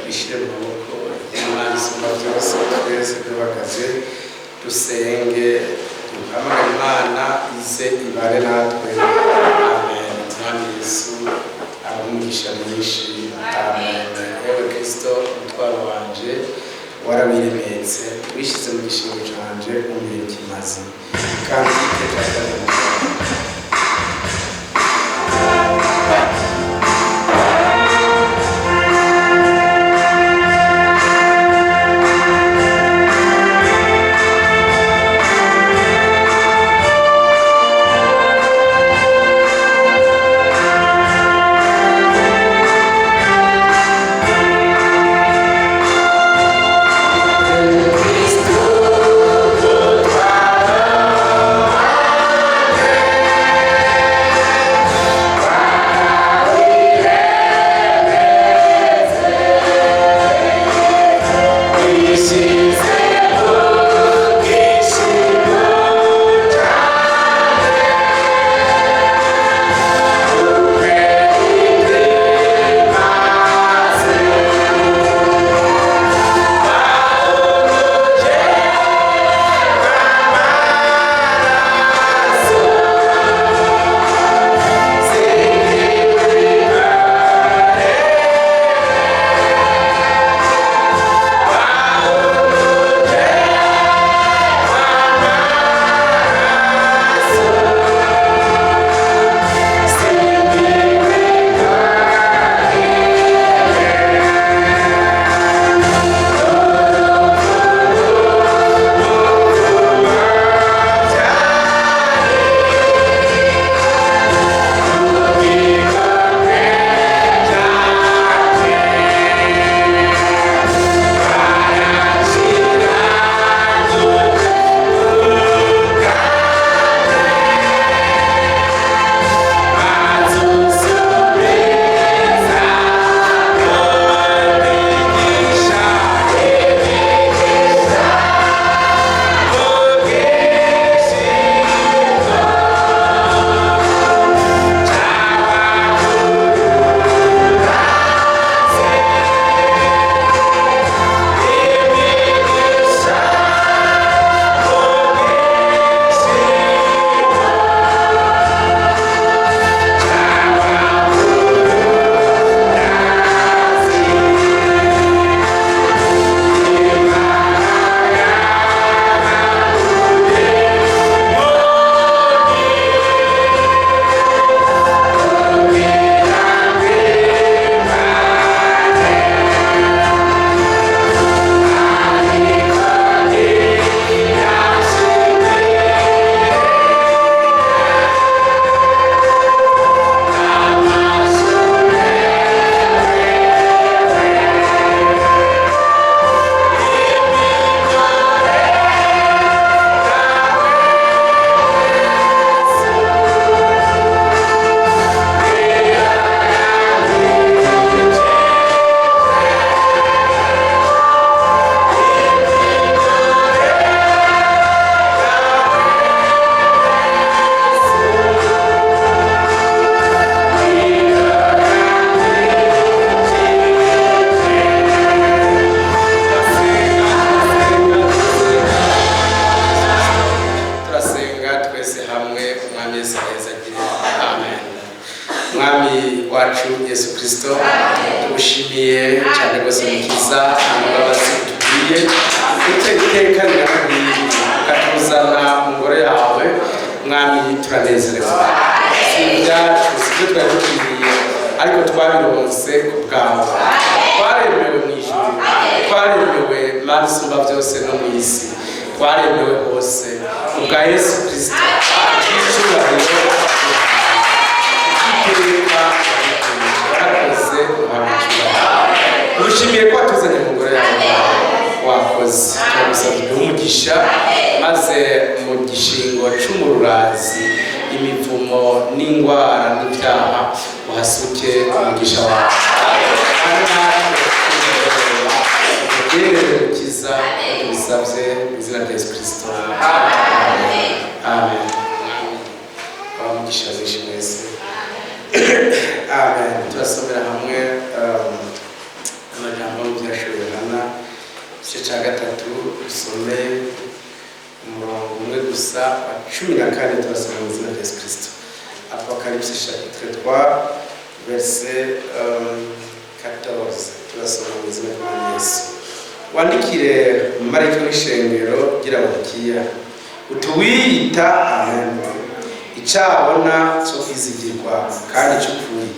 Twishyire mu maboko y'Imana isumba byose. Twese duhagaze, dusenge, duhamagare Imana ize ibane natwe. Amen. Mwami Yesu abamugisha mwinshi. Amen. Ewe Kristo, umutwaro wanje warawiremetse, wishyize mu gishingo canje, umbera ikimazi. Kandi iteka. Turasenga twese hamwe. Umwami Yesu agire. Amen. Mwami wacu Yesu Kristo, tugushimiye cyane rwose, Mukiza, imbabazi utugiriye, uteye iteka rirakwiye, ukatuzana mu ngoro yawe. Mwami, turanezerewe. Si ibyacu, si ibyo twari dukwiriye, ariko twabironse ku bwawe. Twaremewe mu ijuru, twaremewe, Mana isumba byose, no mu isi, twaremewe hose ubwa Yesu Kristo. Icyubahiro, iteka, warakoze, uhabwa icyubahiro. Tugushimiye ko watuzanye mu ngoro yawe. Wakoze. Turagusabye umugisha, maze mu gishingo c'umururazi, imivumo n'ingwara n'ibyaha, uhasuke umugisha wawe. Kandi natwe utugenere, Mukiza. Tubisabye mu izina rya Yesu Kristo. Amen. Amen. Abamugisha mwinshi mwese. Amen. Turasomera hamwe amajambo. Dusome umurongo umwe gusa wa 14, turasoma mu izina rya Yesu Kristo. Apocalypse chapitre 3 verset 14, turasoma mu izina rya Yesu. Wandikire umumarayika w'ishengero ry'i Lawodikiya uti: "Uwiyita Amen, icabona cyo kwizigirwa kandi cy'ukuri,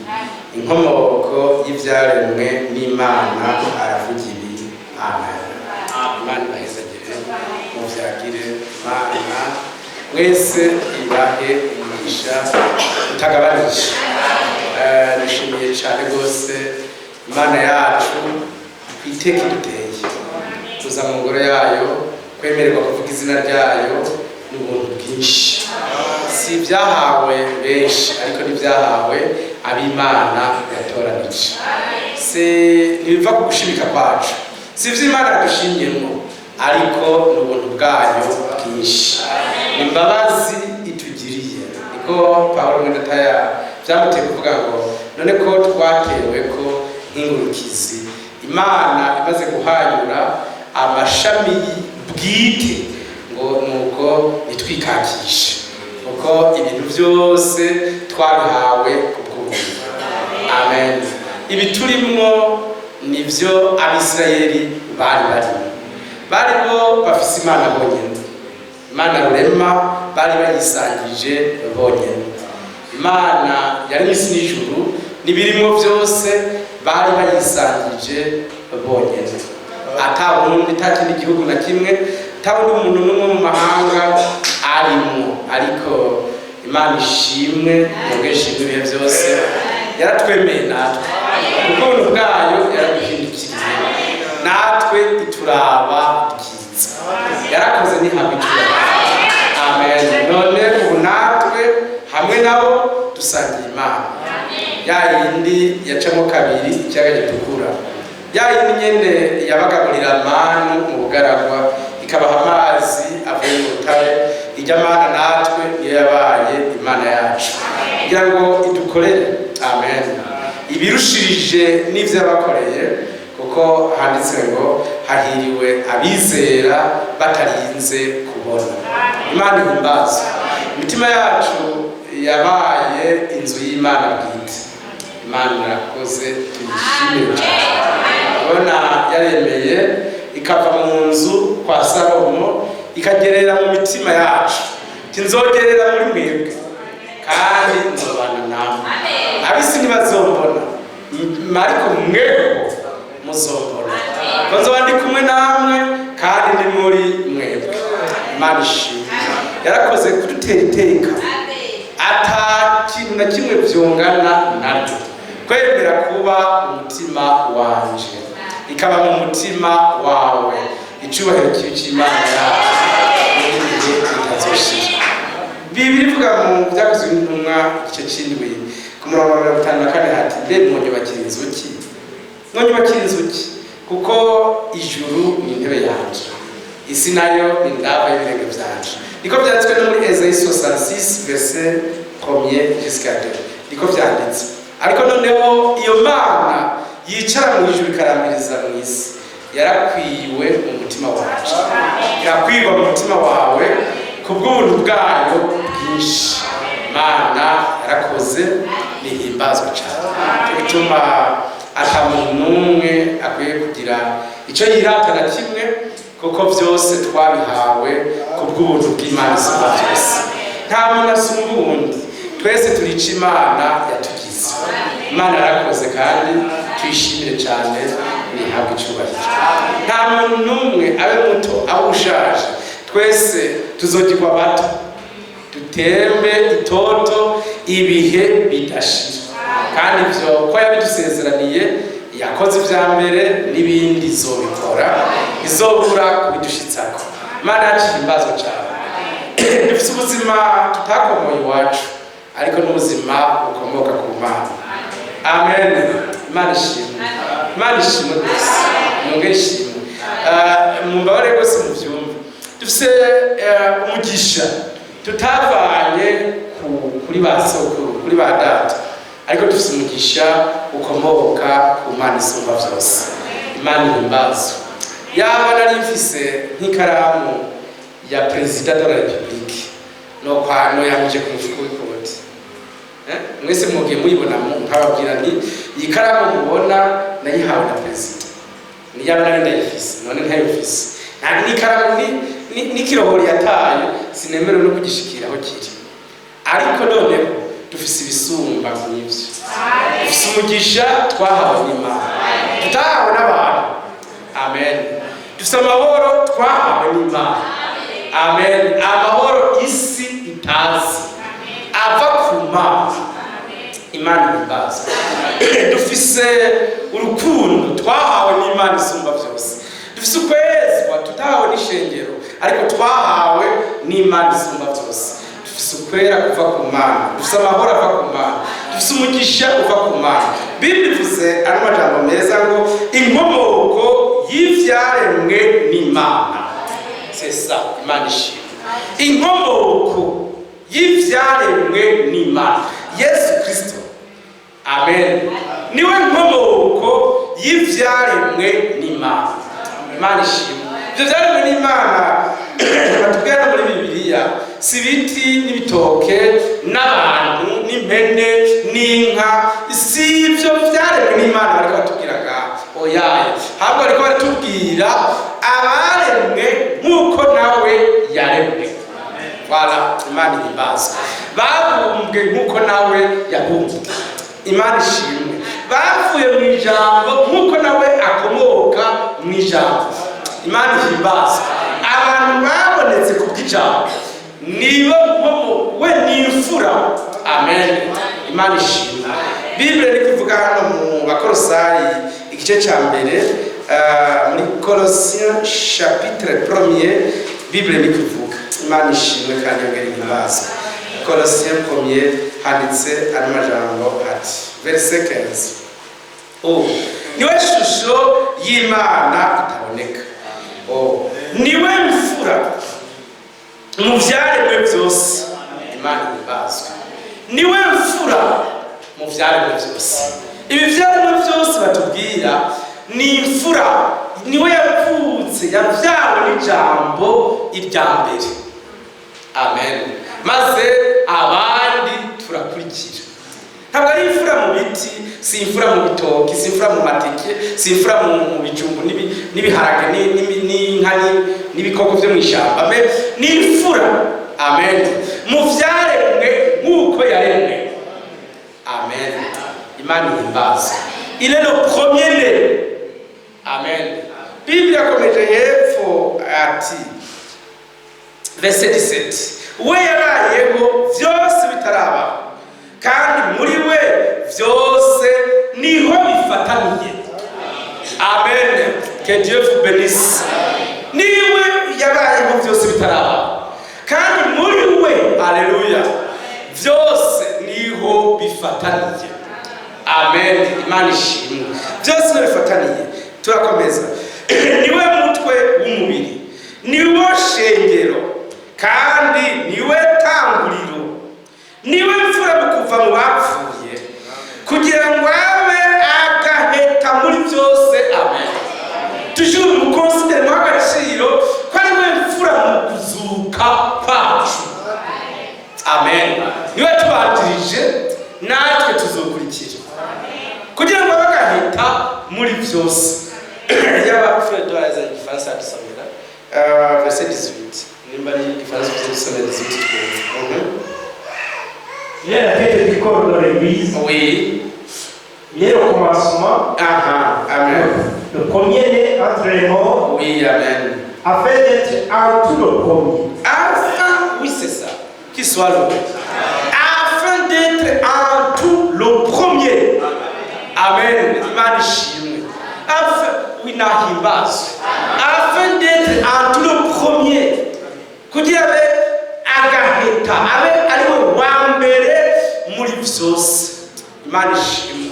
inkomoko y'ivyaremwe n'Imana, aravuga ibi." Amen. Imana ibahezagire, muvyagire. Imana mwese ibahe umugisha utagabanije. Nishimiye cyane rwose Imana yacu ku iteka iduteye kuza mu ngoro yayo, kwemererwa kuvuga izina ryayo ni ubuntu bwinshi. Si ibyahawe benshi, ariko n'ibyahawe ab'Imana yatoranije. Si ntibiva ku gushimika kwacu, si ibyo Imana yadushimyemo, ariko ni ubuntu bwayo bwinshi, ni imbabazi itugiriye. Niko Pawulo mwene taya byamuteye kuvuga ngo: "None ko twatewe ko nk'ingurukizi, Imana imaze guhanyura amashami bwite, ngo nuko nitwikakishe, kuko ibintu byose twabihawe ku bw'ubuntu." Amen. Ibi turimwo nibyo Abisirayeli bari barimo. Bari bo bafise Imana bonyine, Imana rurema bari bayisangije bonyine. Imana yari isi n'ijuru n'ibirimo byose bari bayisangije bonyine, ata wundi, ata kindi gihugu na kimwe, ata wundi muntu n'umwe mu mahanga arimwo. Ariko Imana ishimwe, yongere ishimwe ibihe byose, yaratwemeye natwe kuko ubuntu bwayo, yaraduhindukiriye natwe ituraba byiza, yarakoze ntihabwe icyubahiro. Amen. None ubu natwe hamwe nabo dusangiye Imana ya yindi yacamo kabiri ikiyaga gitukura, ya yindi nyene yabagaburira manu mu bugaragwa, ikabaha amazi avuye mu rutare. Ijya mana natwe niyo yabaye Imana yacu kugira ngo idukorere, amen, ibirushirije n'ivyo yabakoreye, kuko handitse ngo: "Hahiriwe abizera batarinze kubona." Imana ihimbazwe. Imitima yacu yabaye inzu y'Imana bwite. Imana irakoze, tuyishimire cyane. Ubona yaremeye ikava mu nzu kwa Salomo ikagerera mu mitima yacu. Tinzogerera muri mwebwe kandi nzobana namwe. Ab'isi ntibazombona, ariko mweho muzombona, ko nzoba ndi kumwe namwe kandi ndi muri mwebwe. Imana ishimwe, yarakoze kudutera iteka ata kintu na kimwe byungana naryo, kwemera kuba umutima wanje ikaba mu mutima wawe. Icyubahiro kibi cy'Imana yacu n'ibihe bitazoshira. Bibiri ivuga mu Byakozwe n'Intumwa igice cy'indwi ku murongo wa 54 hati: "Mbe mwonyubakira inzu ki? Mwonyubakira inzu ki? Kuko ijuru ni intebe yanje, isi nayo ni indava y'ibirenge byanje." Niko byanditswe no muri Ezayi 66 verset 1er jusqu'à 2, niko byanditse. Ariko noneho iyo Mana yicara mu ijuru ikarambiriza mu isi yarakwiwe mu mutima wacu, irakwirwa mu mutima wawe ku bw'ubuntu bwayo bwinshi. Imana yarakoze, nihimbazwe cyane. Cyo gituma ata muntu n'umwe akwiye kugira icyo yirata na kimwe, kuko byose twabihawe ku bw'ubuntu bw'Imana isumba byose. Nta muntu asumba uwundi, twese turica Imana yatugize. Imana yarakoze kandi tuyishimire cyane, nihabwe icyubahiro. Nta muntu n'umwe, abe muto abe ushaje, twese tuzogirwa bato, dutembe itoto ibihe bidashira. Kandi ivyo ko yabidusezeraniye, yakoze ivya mbere n'ibindi izobikora, izobura kubidushitsako. Imana yacu ihimbazwa cyane. Dufite ubuzima tutakomoye iwacu, ariko n'ubuzima bukomoka ku Mana. Amen. Imana ishimwe, Imana ishimwe rwose, mwongere ishimwe. Mumbabare rwose mubyumve. Dufite umugisha tutavanye kuri ba sokuru, kuri ba data, ariko dufite umugisha ukomoka ku Mana isumba byose. Imana ihimbazwe. Yaba nari mfise nk'ikaramu ya président de la République, no kwa no yamije ku mufuko w'ikoti. Mwese mugiye muyibona, nkababwira nti iyi karamu mubona nayihawe na perezida. Niyaba nari ndayifise, none ntayifise. Nta n'ikaramu n'ikirohori yataye, sinemerewe no kugishikira aho kiri. Ariko noneho dufise ibisumba nk'ivyo, dufise umugisha twahawe n'Imana, tutahawe n'abantu. Amen. Dufise amahoro twahawe n'Imana. Amen. Amahoro isi itazi, ava ku Mana. Imana ihimbaza. Dufise urukundo twahawe n'Imana isumba byose. Dufise ukwezwa tutahawe n'ishengero, ariko twahawe n'Imana isumba byose. Dufise ukwera kuva ku Mana, dufise amahoro ava ku Mana, dufise umugisha uva ku Mana. Bibiri ivuze ano majambo meza ngo inkomoko y'ivyaremwe n'Imana. C'est ça. Imana ishimwe. Inkomoko y'ivyaremwe n'Imana, Yesu Kristo. Amen. Niwe nkomoko y'ivyaremwe n'Imana. Imana ishimwe. Ivyo vyaremwe n'Imana batubwira no muri Bibiliya si ibiti n'ibitoke n'abantu n'impene n'inka, si ivyo vyaremwe n'Imana bariko batubwira ngaho, oyaye. Ahubwo bariko baratubwira abaremwe nk'uko nawe yaremwe. Voilà. Imana ihimbazwe. Babumbwe nk'uko nawe yabumbwe. Imana ishimwe. Bavuye mu ijambo nk'uko nawe akomoka mu ijambo. Imana ihimbazwe. Abantu babonetse ku bw'ijambo, nibo nkomo we, ni imfura. Amen. Imana ishimwe. Biblia iri kuvuga hano mu Bakorosayi igice cya mbere, muri Colossiens chapitre premier, Bible iri kuvuga. Imana ishimwe kandi yongere ihimbazwe. Colossiens premier, handitse ano majambo ati, verset 15: "Oh, niwe shusho y'Imana itaboneka." Oh, niwe mfura mu vyaremwe byose. Imana ihimbazwe. Niwe mfura mu vyaremwe byose. Ibi vyaremwe byose batubwira ni imfura, niwe yavutse, yavyawe n'ijambo irya mbere. Amen. Maze abandi turakurikira. Ntabwo ari imfura mu biti, si imfura mu bitoki, si imfura mu mateke, si imfura mu bijumbu n'ibiharage n'inka n'ibikoko byo mu ishyamba. Amen. Ni imfura, amen, mu vyaremwe nk'uko yaremwe. Amen. Imana ihimbazwe. Il est le premier né. Amen. Bible yakomeje hepfo ati, verset 17: "We yarayeho vyose bitarabaho, kandi muri we vyose niho bifataniye." Amen. Que Dieu vous bénisse. Niwe yabayeho byose bitarabaho, kandi muri we, haleluya, byose niho bifataniye. Amen. Imana ishimwe. Byose niho bifataniye. Turakomeza. "Niwe mutwe w'umubiri, niwo shengero, kandi niwe tanguriro, niwe mfura mu kuva mu bapfuye, kugira ngo abe agaheta muri byose." Amen. Toujours muconsidère, muha agaciro ko ari we mfura mu kuzuka kwacu. Amen. Niwe tubanjirije, natwe tuzokurikira, kugira ngo abe agaheta muri byose. Yaba Fred yazanye igifaransa yadusomera verset 18. Nimba ari igifaransa uze dusomera 18 twumve. Il est la tête du corps de l'Église. Il est le commencement, Amen. Le premier-né entre les morts, Oui, amen. Afin d'être en tout le premier. Afin, oui, c'est ça, qu'il soit le, afin d'être en tout le premier. Amen. Imana ishimwe. Afin, oui, nahimbazwe. Afin d'être en tout le premier, kugira abe agaheta, abe ari we wa mbere muri vyose. Imana ishimwe.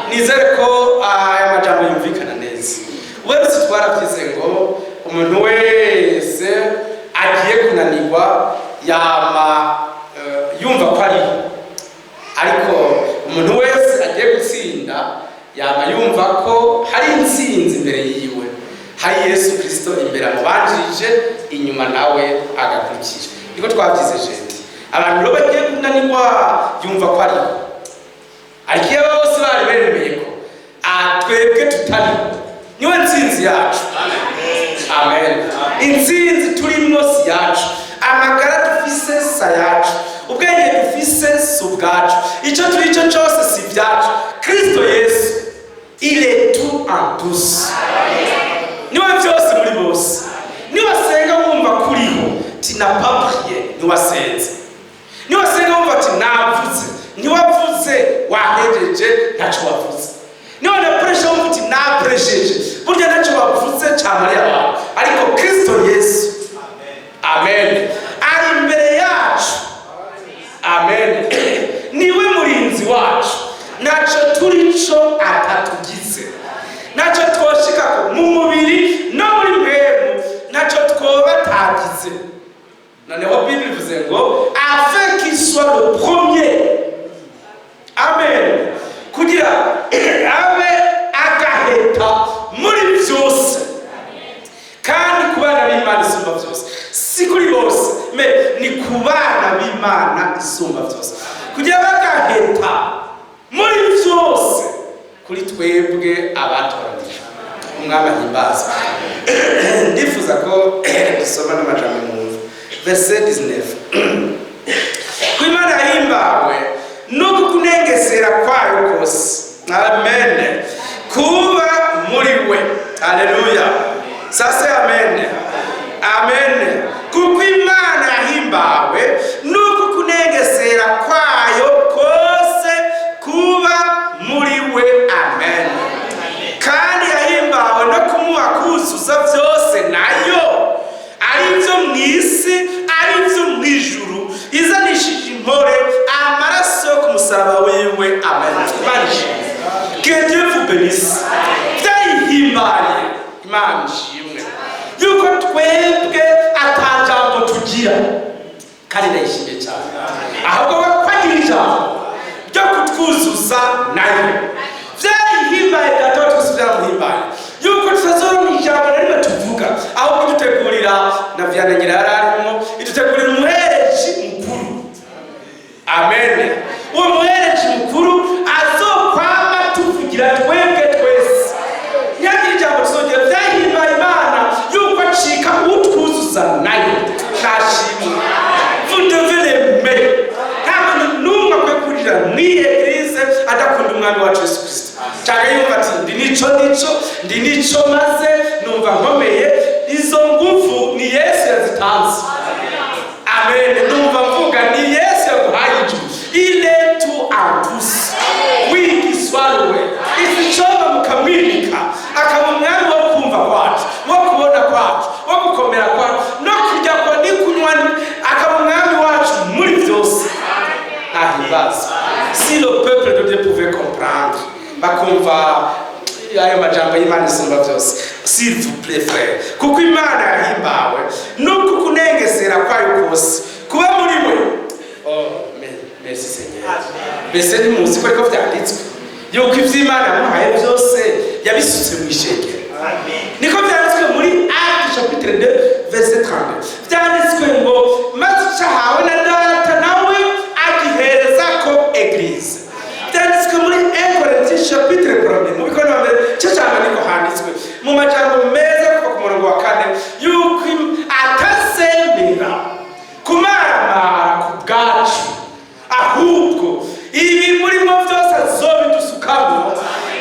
Nizere ko aya majambo yumvikana neza. Wese twarabyize ngo umuntu wese agiye kunanirwa yama yumva ko ariho, ariko umuntu wese agiye gutsinda yama yumva ko hari intsinzi imbere yiwe, hari Yesu Kristo. Kristo imbere amubanjirije, inyuma nawe agakurikira. Niko twabyize jeudi. Abantu rero bagiye kunanirwa, yumva ko ariho, ariko iyo bose bari bemeye ko twebwe tutari, niwe ntsinzi yacu. Amen. Intsinzi turimo si yacu, amagara dufise si ayacu, ubwenge dufise si ubwacu, icyo turi cyo cyose si ibyacu. Kristo Yesu, il est tout en tous, niwe byose muri bose. Niwasenga wumva kuriho, tu n'as pas prié, ntiwasenze. Niwasenga wumva ati navuze, ntiwavuze, wahejeje, ntacyo wavuze. Niba napuresha wumva uti napuresheje, burya ntacyo wavuze cyane ari abantu. Ariko Kristo Yesu, amen, ari imbere yacu. Amen. Niwe murinzi wacu. Ntacyo turi cyo atatugize, ntacyo twoshikako mu mubiri no muri mpemu, ntacyo twoba atagize. Noneho Bible ivuze ngo afin qu'il soit le premier, amen, kugira abe agaheta muri byose kandi ku bana b'Imana isumba byose. Si kuri bose, mais ni ku bana b'Imana isumba byose, kugira bagaheta muri byose kuri twebwe abatoranijwe. Umwami ahimbaza. Ndifuza ko dusoma n'amajambo mwumva. Verset 19: ko Imana yahimbawe no kunengesera kwayo kose, amen, kuba muri we. Haleluya! Sase amen, amen. Kuko Imana yahimbawe nuko kunengesera kwayo kose kuba muri we. Amen. Kandi yahimbawe no kumuha kuzuza byose nayo, ari byo mu isi, ari byo mu ijuru, izanishije impore amaraso yo ku musaraba wiwe. Amen. Imana ishimwe. Que Dieu vous bénisse. Byayihimbaye. Imana ishimwe yuko twebwe atajambo tugira, kandi ndayishimiye cyane ahubwo we ko agira ijambo ryo kutwuzuza nayo. Byayihimbaye. Data wa twese byaramuhimbaye yuko tutazora ijambo na rimwe tuvuga, ahubwo idutegurira na vyananyira yari arimo, idutegurira umuhereji mukuru. Amen. Uwo muhereji mukuru azokwama tuvugira twebwe twese, ntihagire ijambo tuzongera. Byahimbaye Imana yuko acika utwuzuza nayo. Ntashimwe. Vous devez l'aimer. Nta muntu n'umwe akwiye kurira mw'iyi église adakunda Umwami wacu Yesu Kirisito, cyangwa yumva ati ndi nico, nico ndi, nico maze numva nkomeye. Izo nguvu ni Yesu yazitanze. Amen. Numva mvuga ni Yesu yaguhaye ijuru. Il est tout en tous. Oui, qu'il soit loué. Isicoba mukamwimika akaba umwami wo kumva kwacu, wo kubona kwacu, wo gukomera kwacu, no kurya kwa ni kunywa, akaba umwami wacu muri byose. Ntahibaza. Si le peuple de Dieu pouvait comprendre, bakumva ayo majambo y'Imana isumba byose. S'il vous plaît, frère. Kuko Imana yahimbawe nuko kunengesera kwayo kose kuba muri we. Oh, merci Seigneur. Mbese ntimuzi ko ariko vyanditswe yuko ivy'Imana yamuhaye byose yabisutse mu ishengero? Niko vyanditswe muri Acte chapitre 2 verset 32. Vyanditswe ngo maze icyo ahawe na Data nawe agihereza ko église. Byanditswe muri 1 Corinthiens chapitre 1, mu bikono mbere cyo cyane, niko handitswe mu majambo meza kuva ku murongo wa 4, yuko atazemera kumaramara ku bwacu, ahubwo ibi murimo byose azobidusukamo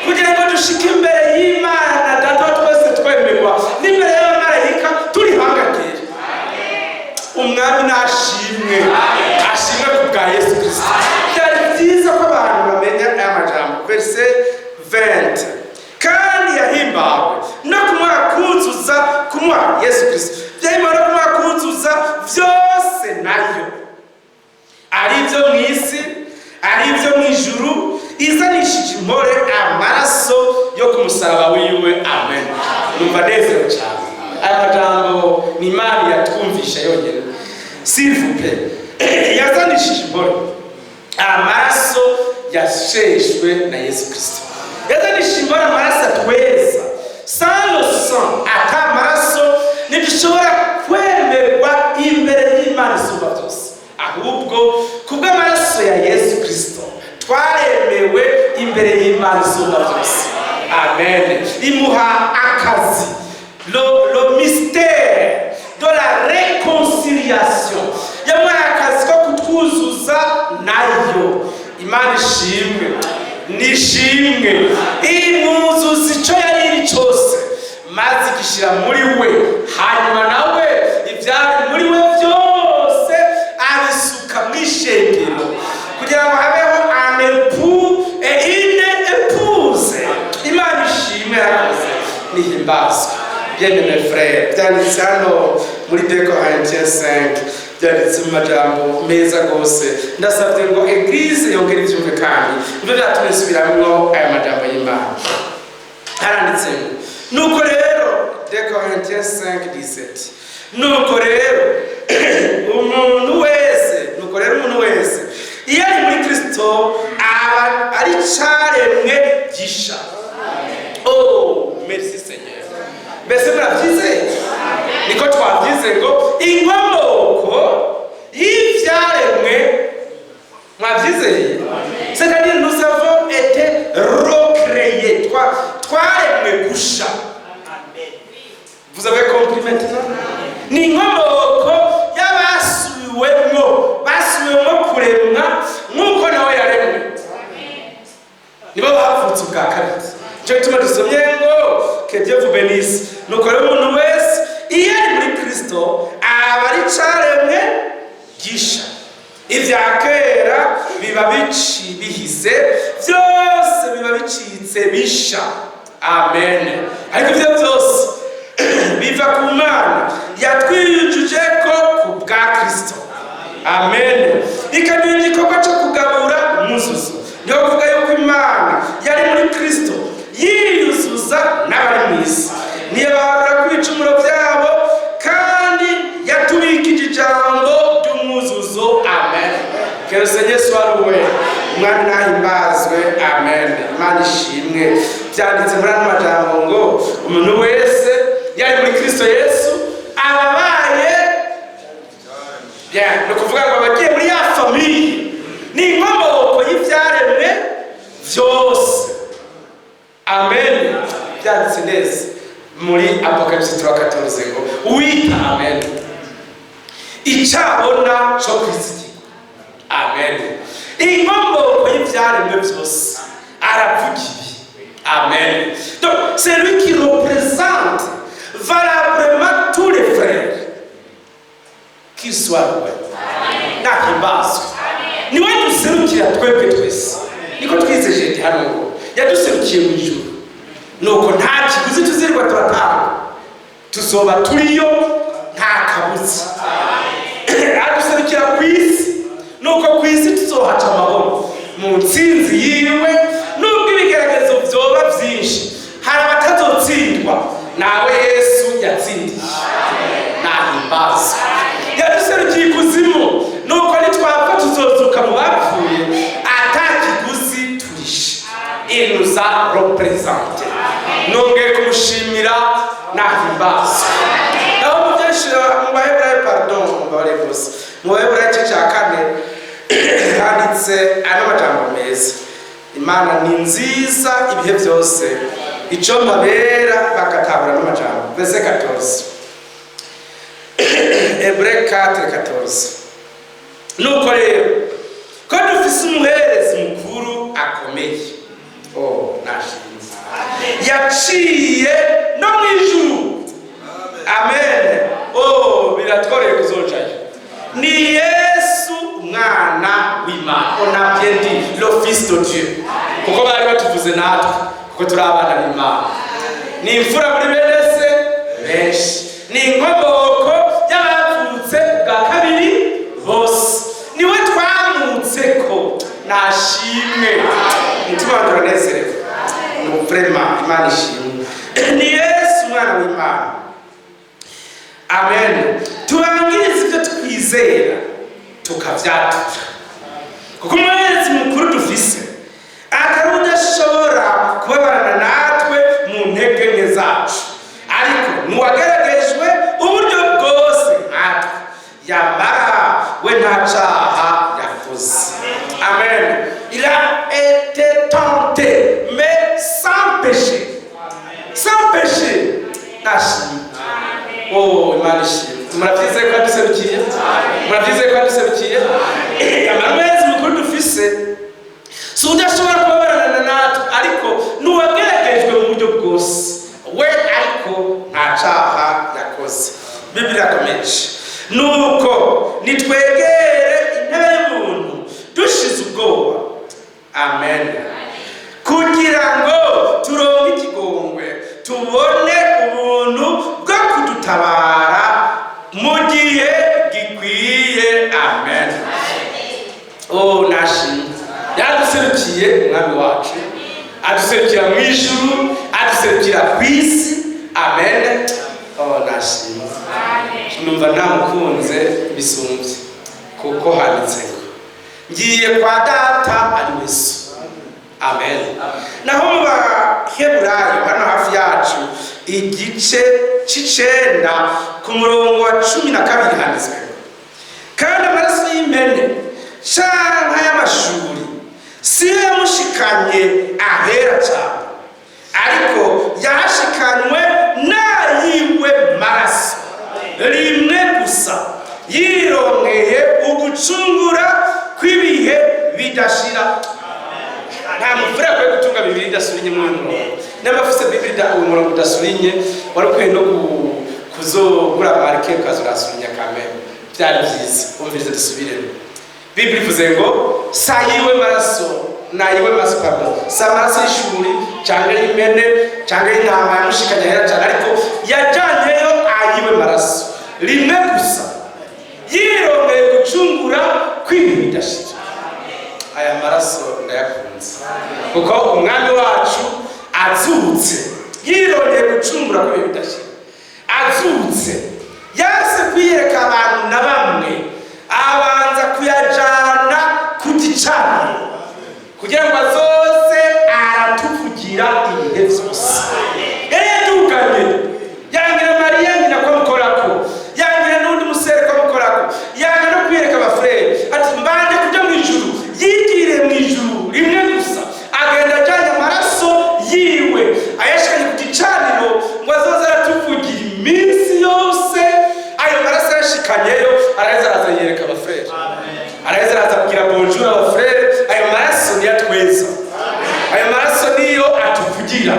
kugira ngo dushike imbere y'Imana Data wa twese twemerwa, n'imbere y'abamarayika turi hangagere. Umwami nashimwe, ashimwe ku bwa Yesu Kirisito. Byari byiza ko abantu bamenya aya majambo. Verset 20: kandi yahimbawe no kumuha kuzuza, kumuha Yesu Kirisito, byahimbawe no kumuha kuzuza byose nayo, ari ibyo mu isi, ari ibyo mu ijuru, izanishije impore amaraso yo ku musaraba wiwe. Amen. Numva nezerewe cyane. Aya majambo ni Imana yatwumvisha yonyine. S'il vous plaît. Yazanishije impore amaraso yasheshwe na Yesu Kirisito. Yazanishije impore amaraso atweza. Sans le sang, ata amaraso. Ntidushobora kwemerwa imbere y'Imana isumba byose, ahubwo kubw'amaraso ya Yesu Kirisito twaremewe imbere y'Imana isumba byose. Amen. Imuha akazi, le mystère de la réconciliation. Yamuhaye akazi ko kutwuzuza nayo. Imana ishimwe, nishimwe. Imwuzuza icyo yari iri cyose, maze igishyira muri we, hanyuma nawe ibyari muri we byose abisuka mu ishengero kugira ngo habeho un époux et une épouse. Imana ishimwe, yakoze, nihimbazwe. Bien-aimé frère, byanditse hano muri 2 Corinthiens 5, byanditse mu majambo meza rwose. Ndasabye ngo église yongere ibyumve, kandi nibyo byatumye nsubiramwo aya majambo y'Imana. Haranditse ngo: "Nuko rero", 2 Corinthiens 5 17, "nuko rero umuntu wese, nuko rero umuntu wese iyo ari muri Kristo aba ari caremwe gisha." Oh, merci Seigneur. Mbese murabyizeye? Niko twabyize ngo inkomoko y'ibyaremwe, mwabyizeye? C'est-à-dire, nous avons été recréés. Twaremwe gusha. Vous avez compris maintenant? Ni inkomoko y'abasubiwemwo, basubiwemwo kuremwa nk'uko nawe yaremwe, nibo bavutse ubwa kabiri. Nicyo gituma dusomye ngo: "Que Dieu vous bénisse." Nuko rero umuntu wese iyo ari muri Kristo aba ari caremwe gisha, ibya kera biba bici bihise, byose biba bicitse bisha. Amen. Ariko ibyo byose biva ku Mana yatwijuje ko ku bwa Kristo. Amen. Ikaduha igikorwa cyo kugabura umwuzuzo. Niyo kuvuga yuko Imana yari muri Kristo yiyuzuza n'abari mu isi, ntiyabaharura ku bicumuro byabo, kandi yatubikije ijambo ry'umwuzuzo. Amen. Que le Seigneur soit loué. Umwami nahimbazwe. Amen. Imana ishimwe. Byanditse muri ano majambo ngo umuntu wese yari muri Kristo Yesu ababaye bien. Ni ukuvuga ngo abagiye muri ya famille, ni inkomoko y'ibyaremwe byose. Amen. Byanditse neza muri Apocalypse 3:14 ngo uwita amen icabona co kwizigirwa. Amen. Inkomoko y'ibyaremwe byose aravuga ibi. Amen. Donc c'est lui qui représente valablement tous les frères. Qu'il soit loué. Nahimbazwe. Niwe duserukira twebwe twese. Niko twize jeudi hano ngo yaduserukiye mu ijuru, nuko nta kiguzi tuzirirwa turatanga, tuzoba turiyo nta kabuza. Aduserukira ku isi, nuko ku isi tuzohaca amahoro mu ntsinzi yiwe. Nubwo ibigeragezo vyoba vyinshi, hari abatazotsindwa nawe Yesu yatsindiye. Nahimbazwe. Yaduserukiye ikuzimu, nuko nitwapfa tuzozuka mu bapfuye ata kiguzi turishe. Il nous a représenté. Nongeye kumushimira. Nahimbazwe. Naho mu byashira mu Baheburayo, pardon, mubabare bose, mu Baheburayo igice cya kane handitse ano majambo meza. Imana ni nziza ibihe byose. Icyo mbabera bagatahura n'amajambo. Verset 14, Hébreux 4:14: "Nuko rero ko dufise umuherezi mukuru akomeye", oh, nashimye, "yaciye no mu ijuru". Amen. Oh, biratworeye kuzojayo. "Ni Yesu umwana w'Imana." On a bien dit le Fils de Dieu, kuko bari batuvuze natwe, kuko turi abana b'Imana. Ni imfura muri bene se benshi, ni inkomoko y'abavutse bwa kabiri bose. Niwe twamutse ko. Nashimwe. Umutima wanjye uranezerewe. Ni vraiment, Imana ishimwe. Ni Yesu umwana w'Imana. Amen. "Tubangirize ibyo twizera tukavyatura, kuko umuherezi mukuru dufise atari udashobora kubabarana natwe mu ntege nke zacu, ariko nuwageragejwe uburyo We nta caha yakoze. Amen. Il a été tenté, mais sans péché, sans péché. Nashimwe. Oh, Imana ishimwe. Muravyizeye ko yaduserukiye? Muravyizeye ko yaduserukiye? Amara mukuru dufise si udashobora kubabarana natwe, ariko n'uwageragejwe mu buryo bwose we, ariko nta caha yakoze. Bibiliya irakomeje: nuko nitwegere intebe y'ubuntu dushize ubwoba, amen, kugira ngo turonke ikigongwe, tubone ubuntu bwo kudutabara mu gihe gikwiye. Amen. Oh, nashimwe. Yaduserukiye Umwami wacu, aduserukira mu ijuru, aduserukira ku isi. Amen. Oh, nashimwe. Numva namukunze bisumbye, kuko handitse ngo ngiye kwa Data ari we So. Amen. Naho mu Baheburayo, hano hafi yacu, igice c'icenda ku murongo wa 12, handitswe: kandi amaraso y'impene canke y'amashuri siyo yamushikanye ahera cane, ariko yahashikanywe n'ayiwe maraso rimwe gusa, yironkeye ugucungura kw'ibihe bidashira. Nta mufure akwiye gutunga Bibiliya idasurinye muri uyu murongo. Niba afise Bibiliya uyu murongo udasurinye, wari ukwiye no kuzogura marqueur, ukaza urasurinya kamere. Byari byiza. Umvirize, dusubiremo. Bibiliya ivuze ngo sa yiwe maraso, nayiwe maraso, pardon, si amaraso y'ishuri cyangwa y'impene cyangwa y'intama yamushikanye ahera cyane, ariko yajyanyeyo ayiwe maraso rimwe gusa, yirongeye gucungura kw'ibihe bidashira. Aya maraso ndayakunze, kuko Umwami wacu azutse yirongeye gucungura kw'ibihe bidashira. Azutse yanse kwiyereka abantu na bamwe, abanza kuyajana ku gicaniro kugira ngo azoze aratuvugira ibihe byose. Yari yaduganye, yangira Mariya nyina ko amukorako, yangira n'undi musere ko amukorako, yanga no kwiyereka abafurere, ati mbanje kuja mu ijuru. Yigiriye mu ijuru rimwe gusa, agenda ajanye amaraso yiwe, ayashikanye ku gicaniro ngo azoze aratuvugira iminsi yose. Ayo maraso yashikanyeyo, araheza araza yereka abafurere, araheza araza kugira bonjour abafurere. Ayo maraso niyo atweza, ayo maraso niyo atuvugira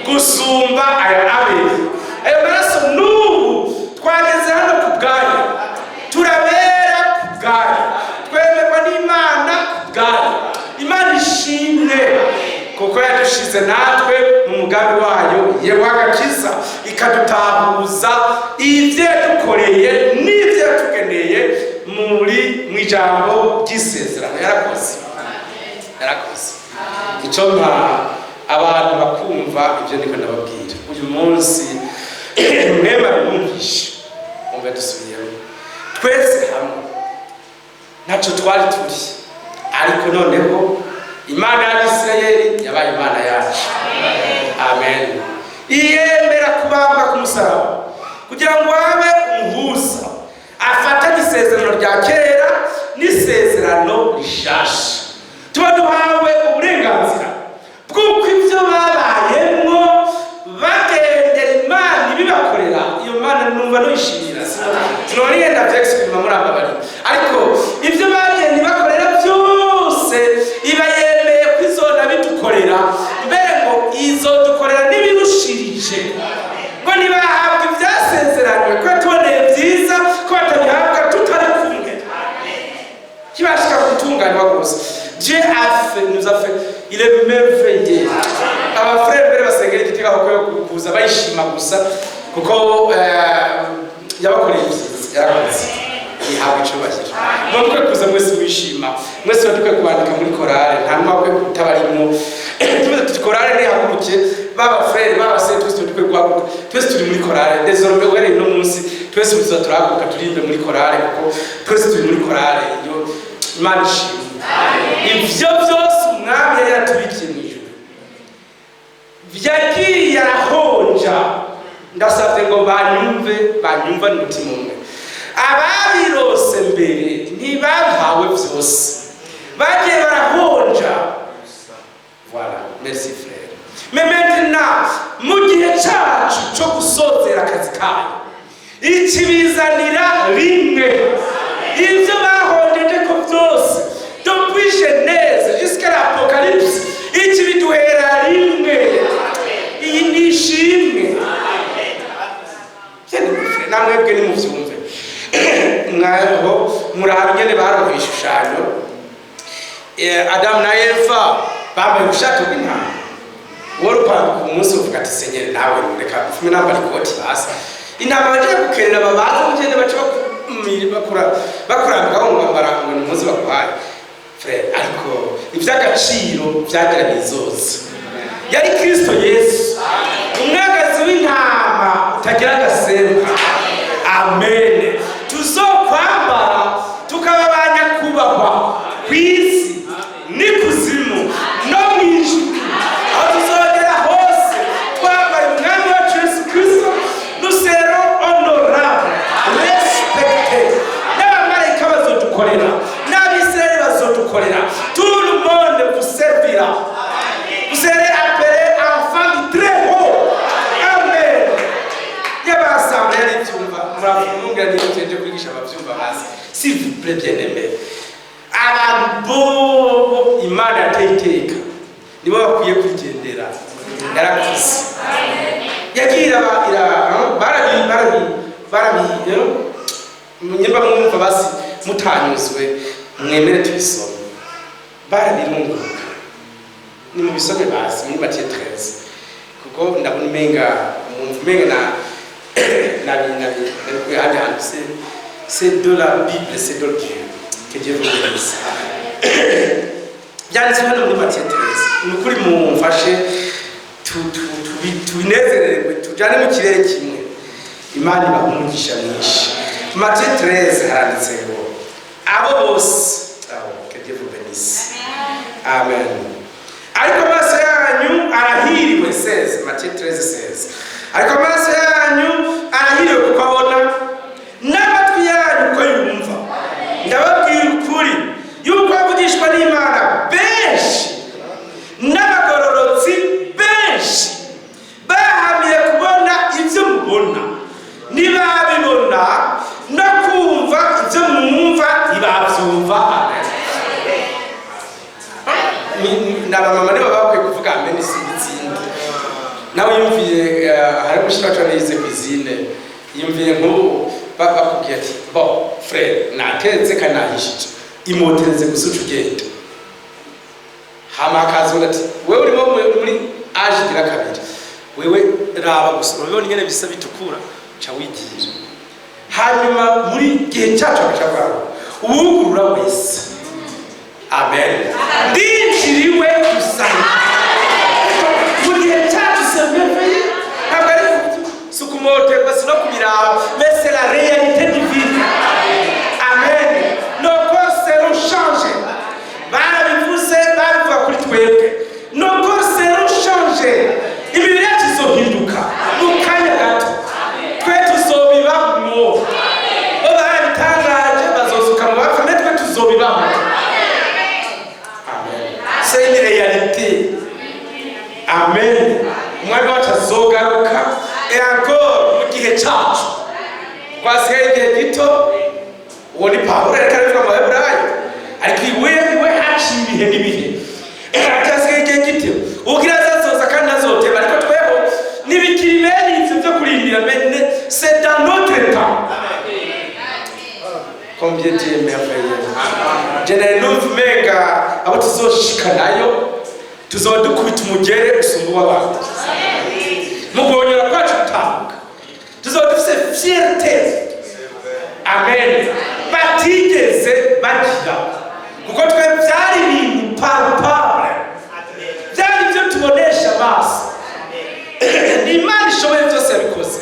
gusumba aya Abeli. Ayo maraso, n'ubu twageze hano ku bwayo, turabera ku bwayo, twemerwa n'Imana ku bwayo. Imana ishimwe, kuko yadushize natwe mu mugambi wayo yewe agakiza, ikadutahuza ibyo yadukoreye n'ibyo yatugeneye muri mu ijambo ry'isezerano. Yarakoze, yarakoze. Icyo mpa abantu bakumva ibyo niko ndababwira uyu munsi, mwema bimwumvishe. Umve, dusubiyemo. Twese hamwe ntacyo twari turi, ariko noneho Imana y'Abisirayeli yabaye Imana yacu. Amen. Iyemera kubambwa ku musaraba kugira ngo abe umuhuza, afatanye isezerano rya kera n'isezerano rishasha. Tuba duhawe uburenganzira bw'uko ibyo babayemwo bagendera Imana ibibakorera. Iyo Mana numva nuyishimira, sinonigenda vyexprima, murambabarira, ariko ibyo bagenda ibakorera byose iba yemeye ko izona bidukorera, mbere ngo izodukorera n'ibirushirije. Ngo ntibahabwa ivyasezeranywe ko tuboneye byiza ko batabihabwa tutari kumwe, kibashika gutunganywa rwose. Dieu a fait, nous a fait, il est merveilleux. Abafurere mbere basengera igiti aho kuza bayishima gusa, kuko yabakoreye ibyiza, yarakoze, ihabwa icubahiro. Mwe kuza mwese mwishima, mwese dukwiye kubandika muri korale, nta n'umwe akwiye kutabarimo. Tuvuze tuti korale nihaguruke, baba frère, baba sœur, twese dukwiye guhaguruka. Twese turi muri korale désormais. Uhereye uno munsi twese tuza turahaguruka turirimbe muri korale, kuko twese turi muri korale. Iyo Imana ishimwe. Ivyo vyose Umwami yari yaratubikiye mu ijuru vyagiye arahonja. Ndasavye ngo banyumve, banyumva n'umutima umwe. Ababirose mbere. Ingene baronka ibishushanyo. Adamu na Eva bambaye ubushato bw'intama. Wowe upanga ku munsi uvuga ati: "Senyeri, nawe reka mfume nambara ikoti." Basi intama bagiye gukerera, babaze ugende bace bakurambikaho ngo bambara, ngo ni umunsi baguhaye, frère. Ariko iby'agaciro byagira bizoza yari Kristo Yesu, umwagazi w'intama utagira agasemba. Amen. Tuzokwambara tukaba ba nyakubahwa ku isi n'ikuzimu no mu ijuru. Aho tuzogera hose twambaye Umwami wacu Yesu Kristo, nous serons honorables, respectés. N'abamarayika bazodukorera, n'Abisirayeli bazodukorera. Tout le monde vous servira. Vous serez appelés enfants du Très Haut. Amen. Y'abasambwe yari ibyumva, muravuga niyo tuje kwigisha ababyumva hasi. S'il vous plaît, bien aimé, abantu bobo Imana yateye iteka nibo bakwiye kwigendera. Yarakuze, yagiye iraba ira barabi barabi barabi nyimba mwumva basi mutanyuzwe, mwemere tubisome. Barabirunguka, ni mu bisome basi muri Matthieu 13, kuko ndabona umenga mwumva umenga na nabi nabi nabikuye ahandi hantu. C'est de la Bible, c'est de Dieu. Que Dieu vous bénisse. Byanditswe hano muri Matthieu 13. Ni ukuri mumfashe tubinezererwe, tujane mu kirere kimwe. Imana ibaha umugisha mwinshi. Matthieu 13 haranditse ngo abo bose, oh, que Dieu vous bénisse. Amen. Ariko amaso yanyu arahiriwe. 16, Matthieu 13 16. Ariko amaso yanyu arahiriwe kuko abona, n'amatwi yanyu ko yumva. Ndababwira ukuri yuko abavugishwa n'Imana benshi n'abagororotsi benshi bahamiye kubona ibyo mubona, ntibabibona, no kumva ibyo mwumva, ntibabyumva. Ni abamama nibo baba bakwiye kuvuga amen, si izindi. Nawe yumviye, hari umushiki wacu yize cuisine, yumviye nk'ubu bakubwiye ati: "Bon frère, natetse kandi nahishije, imotereze gusa uca ugenda." Hama hakaza undi ati: "Wewe urimo muri âge igira kabiri, wewe raba gusa, urabibona ingene bisa bitukura, ca wigira." Hanyuma muri gihe cyacu bagaca bavuga ngo uwugurura wese, amen, ndinjiriwe gusangira. Mu gihe cyacu, c'est merveilleux. Ntabwo ari si ukumoterwa, si no kubiraba, mais c'est la réalité divine. Amen. Nos corps seront changés. Barabivuze, babivuga kuri twebwe. Nos corps seront changés. Imibiri yacu izohinduka mu kanya gato, twe tuzobibamwo. Bo barabitangaje, bazozuka mu bapfa, mais twe tuzobibamwo. Amen. C'est une réalité. Amen. Umwami wacu azogaruka. Et encore, mu gihe cyacu twasigaye igihe gito. Uwo ni Pawulo ariko arabivuga mu Baheburayo, ariko iwe haciye ibihe n'ibihe. Hasigaye igihe gito, ugira azazoza kandi azoteba, ariko tweho ntibikiri bene ivyo byo kurindira. Mais c'est dans notre temps. Combien Dieu est merveilleux! Je nari numva umenga abo tuzoshika nayo tuzoba dukubita umugere usumba uw'abandi mu guhonyora kwacu gutambuka. Tuzoba dufise fierté, amen, batigeze bagira, kuko twe byari ibintu palpable, byari ibyo tubonesha amaso. Ni Imana ishoboye byose yabikoze.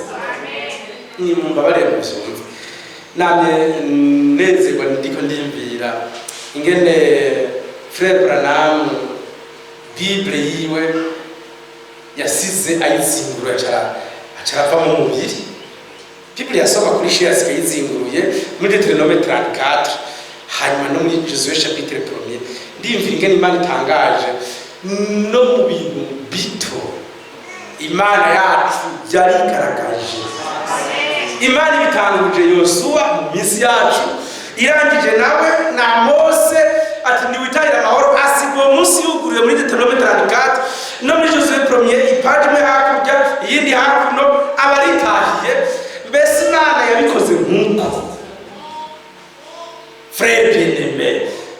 Ni mumbabarire mubyumve, namye nezerwa ndiko ndiyumvira ingene frère Branham Bible yiwe yasize ayizingura, aca arava mu mubiri. Bible yasoma kuri shi yasigaye yizinguruye muri Deutéronome 34, hanyuma no muri Josué chapitre 1er. Ndiyumvira ingene Imana itangaje no mu bintu bito. Imana yacu yarigaragaje. Imana ibitanguje Yosuwa mu minsi yacu, irangije nawe na Mose ati: "Ntiwitahire amahoro." Asiga uwo munsi yuguruye muri Deutéronome 34 no muri Josué premier, ipaji imwe hakurya, iyindi hakuno, aba aritahiye. Mbese Imana yabikoze nk'uko. Frère bien-aimé,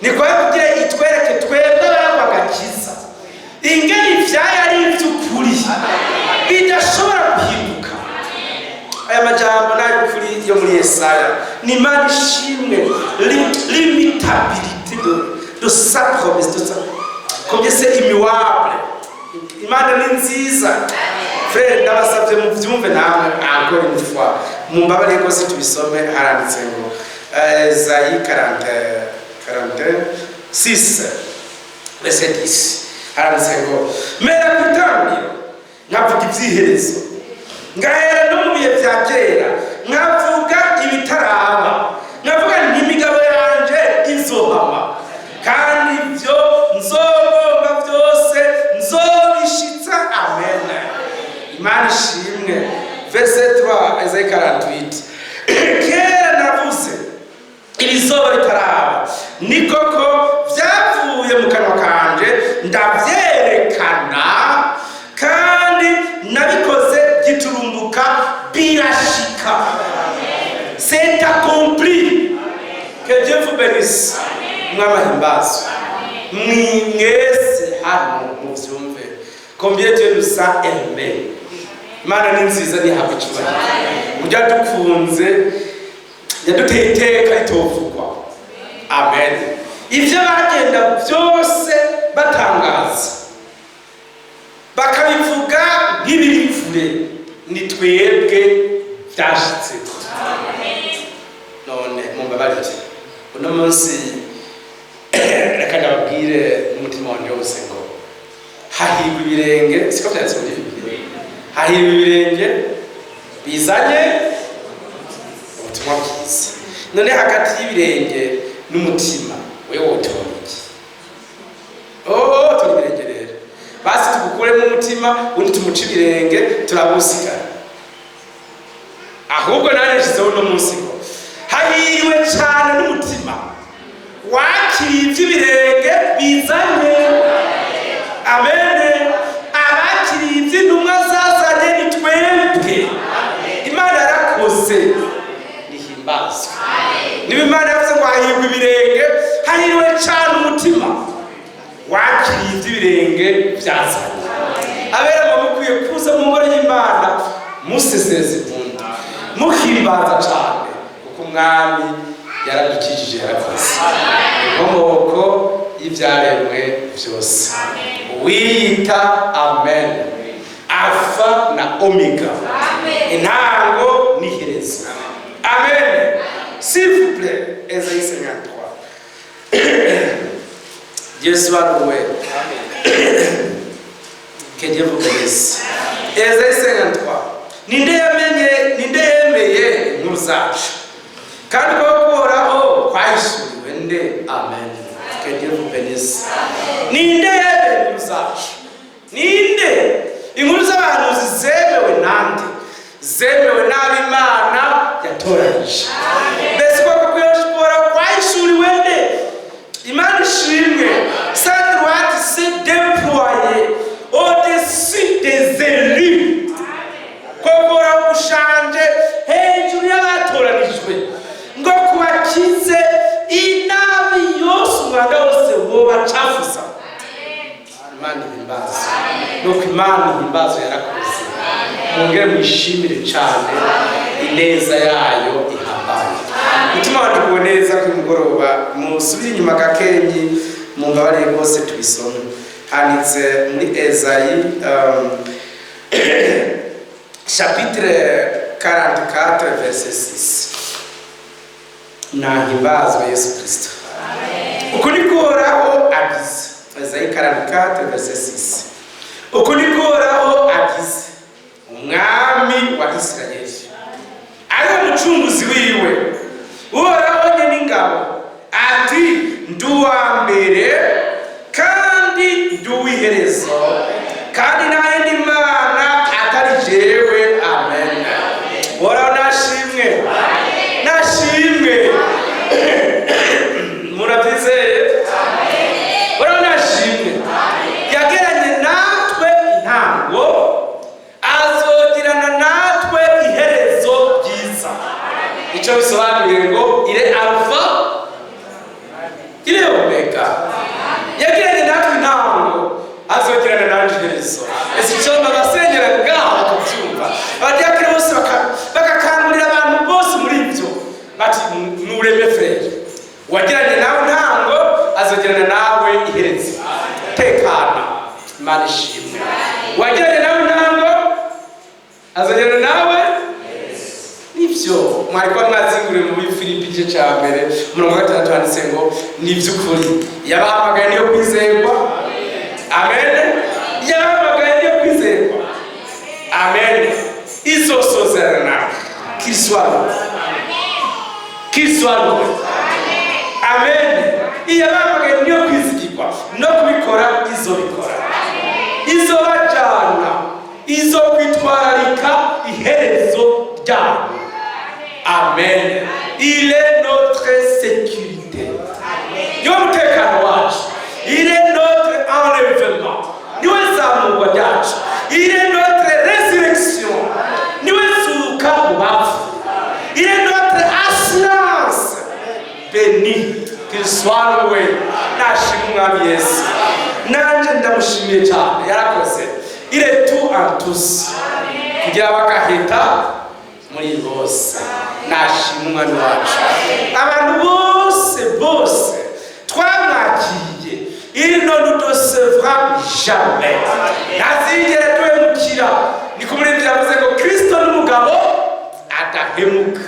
ni kwa kugira itwereke twebwe abarangwa agakiza ingene ivyayo ari ivy'ukuri, bidashobora guhinduka. Aya majambo n'ay'ukuri yo muri Yesaya. Ni Imana ishimwe. L'immutabilité de sa promesse, de sa combien c'est immuable. Imana ni nziza. Frère, ndabasabye muvyumve namwe. Encore une fois, mumbabarire rwose, tubisome. Haranditse ngo Esaïe 40 46 verset 10, haranditse ngo: "Mera ku itangiriro nkavuga ivy'iherezo, ngahera no mu bihe vya kera nkavuga ibitaraba, nkavuga nti: 'Imigabo yanje izohama, kandi ivyo nzogomba byose nzobishitsa.'" Amen, Imana ishimwe. Verset 3, Esaïe 48: "Kera navuze ibizoba bitaraba, ni koko vyavuye mu kanwa kanje ndavyerekana, kandi nabikoze giturumbuka, birashika." C'est accompli. Que Dieu vous bénisse. Mwamahimbazo mwese hano, muvyumve combien Dieu nous a aimé. Imana ni nziza, ntihabwa icyubahiro. Uburyo yadukunze, yaduteye iteka ritovugwa. Amen. Ibyo bagenda byose batangaza, bakabivuga nk'ibiri kure, ni twebwe byashitse. None mumbabarire, uno munsi reka ndababwire n'umutima wanje wose ngo hahirwa ibirenge, siko byanditse muri Bibiliya? Hahirwa ibirenge bizanye ubutumwa bwiza. None hagati y'ibirenge n'umutima, wewe wotora iki? Oh, tora ibirenge rero. Basi tugukuremo umutima, undi tumuce ibirenge, turabusigara. Ahubwo nanjye nshyizeho uno munsi ngo hahiriwe cyane n'umutima wakiriye iby'ibirenge bizanye. Amen. Abakiriye iby'intumwa zazanye ni twebwe. Imana yarakoze, nihimbazwe. Niba Imana yavuze ngo hahirwa ibirenge, hahiriwe cyane umutima wakiriye iby'ibirenge byazanye. Abera muba mukwiye kuza mu ngoro y'Imana museseza impundu, muhimbaza cyane, kuko Umwami yaradukijije, yarakoze, inkomoko y'ibyaremwe byose, uwiyita Amen, Alfa na Omega, intango n'iherezo. Amen. S'il vous plaît, Esaïe 53. Dieu soit loué. Que Dieu vous bénisse. Esaïe 53: "Ninde yamenye, ninde yemeye inkuru zacu, kandi ko Uhoraho kwahishuriwe nde?" Amen. Que Dieu vous bénisse. Ninde yemeye inkuru zacu? Ninde? Inkuru z'abahanuzi zemewe nande? Zemewe n'ab'Imana yatoranyije. Mbese ukuboko k'Uhoraho kwahishuriwe nde? Imana ishimwe. Sa droite s'est déployée au-dessus des élus. Kogora gushanje hejuru y'abatoranijwe, ngo kubakize inabi yose, umwanda wose wobacafuza. Imana ihimbazwe. Nuko Imana ihimbazwe, yarakoze. Mwongere mwishimire cyane ineza yayo ihambaye. Umutima wacu uguwe neza kuri mugoroba. Musubire inyuma gakenyi, mumbabarire rwose, tubisome. Handitse muri Ezayi chapitre 44 verset 6. Nahimbazwe Yesu Kristo. Uku niko Uhoraho agize. Ezayi 44 verset 6: "Uku niko Uhoraho agize, Umwami wa Isirayeli, ariwe Mucunguzi wiwe, Uhoraho Nyen'ingabo, ati: 'Ndi uwa mbere kandi ndi uw'iherezo, kandi nta yindi mana atari jewe.'" Amen. Uhoraho nashimwe, nashimwe. Murabyizeye? Uhoraho nashimwe. Yageranye natwe intango, azogirana natwe iherezo ryiza. Icyo bisobanuye ngo ire Alpha. Il est Omega. Yagiranye natwe intango, azogirana nanje iherezo. Ese icyo babasenyera ngaho bakabyumva, abadiyakoni bose bagakangurira abantu bose muri ibyo bati: "Nureme, frère, wagiranye nawe ntango azogirana nawe iherezo. Tekana, Imana ishimwe. Wagiranye nawe ntango azogirana nawe." Nibyo mwari kuba mwazinguriye muri Filipi igice cya 1, umurongo wa 6, handitse ngo: "Ni iby'ukuri, yabahamagaye niyo kwizerwa." Amen. Yabahamagaye niyo kwizerwa. Amen. Izosozerana nawe. Qu'il soit loué, qu'il soit loué. Amen. Iyabahamagaye niyo kwizigirwa, no kubikora izobikora. Izobajana, izokwitwararika iherezo ryabo. Amen. Il est notre sécurité, niwe mutekano wacu. Il est notre enlèvement, niwe zamurwa ryacu. Il est notre résurrection, niwe zuka mu bapfuye. Il est notre assurance. Béni qu'il soit loué. Nashima Umwami Yesu. Nanje ndamushimiye cyane, yarakoze. Il est tout en tous, kugira bagahita muri bose. Nashima Umwami wacu. Abantu bose bose twamwakiriye, il ne nous décevra jamais, ntazigera duhemukira. Niko umuririmbyi yavuze ngo: "Kristo n'umugabo adahemuka."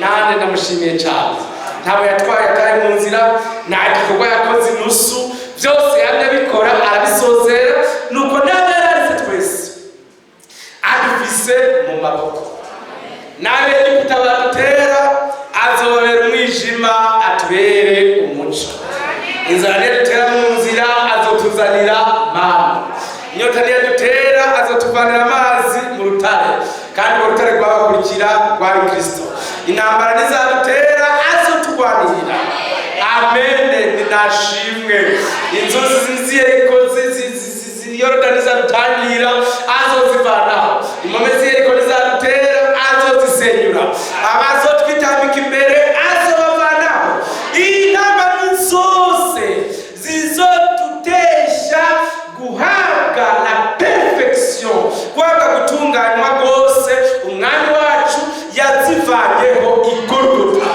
Nanjye ndamushimiye cyane. Ntabwo yatwaye atari mu nzira, nta gikorwa yakoze inusu. Byose yamye abikora arabisozera. Nuko nawe yararitse, twese adufise mu maboko. N'Abegiputa badutera, azobera umwijima, atubere umuco. Inzara niyo dutera mu nzira, azotuzanira manu. Inyota niyo dutera, azotuvanira amazi mu rutare, kandi urwo rutare rwabakurikira rwari Kristo. Intambara nizadutera, azotugwanirira. Amen. Ninashimwe. Inzuzi z'Yeriko, Yorodani zadutangira, azozivanaho. Impome z'Yeriko nizadutera, azozisenyura. Abazotwitambika imbere, azobavanaho. Intambamyi zose zizodutesha guhabwa la perfection, guhabwa gutunganywa rwose, Umwami wacu yazivanyeho Igorogota.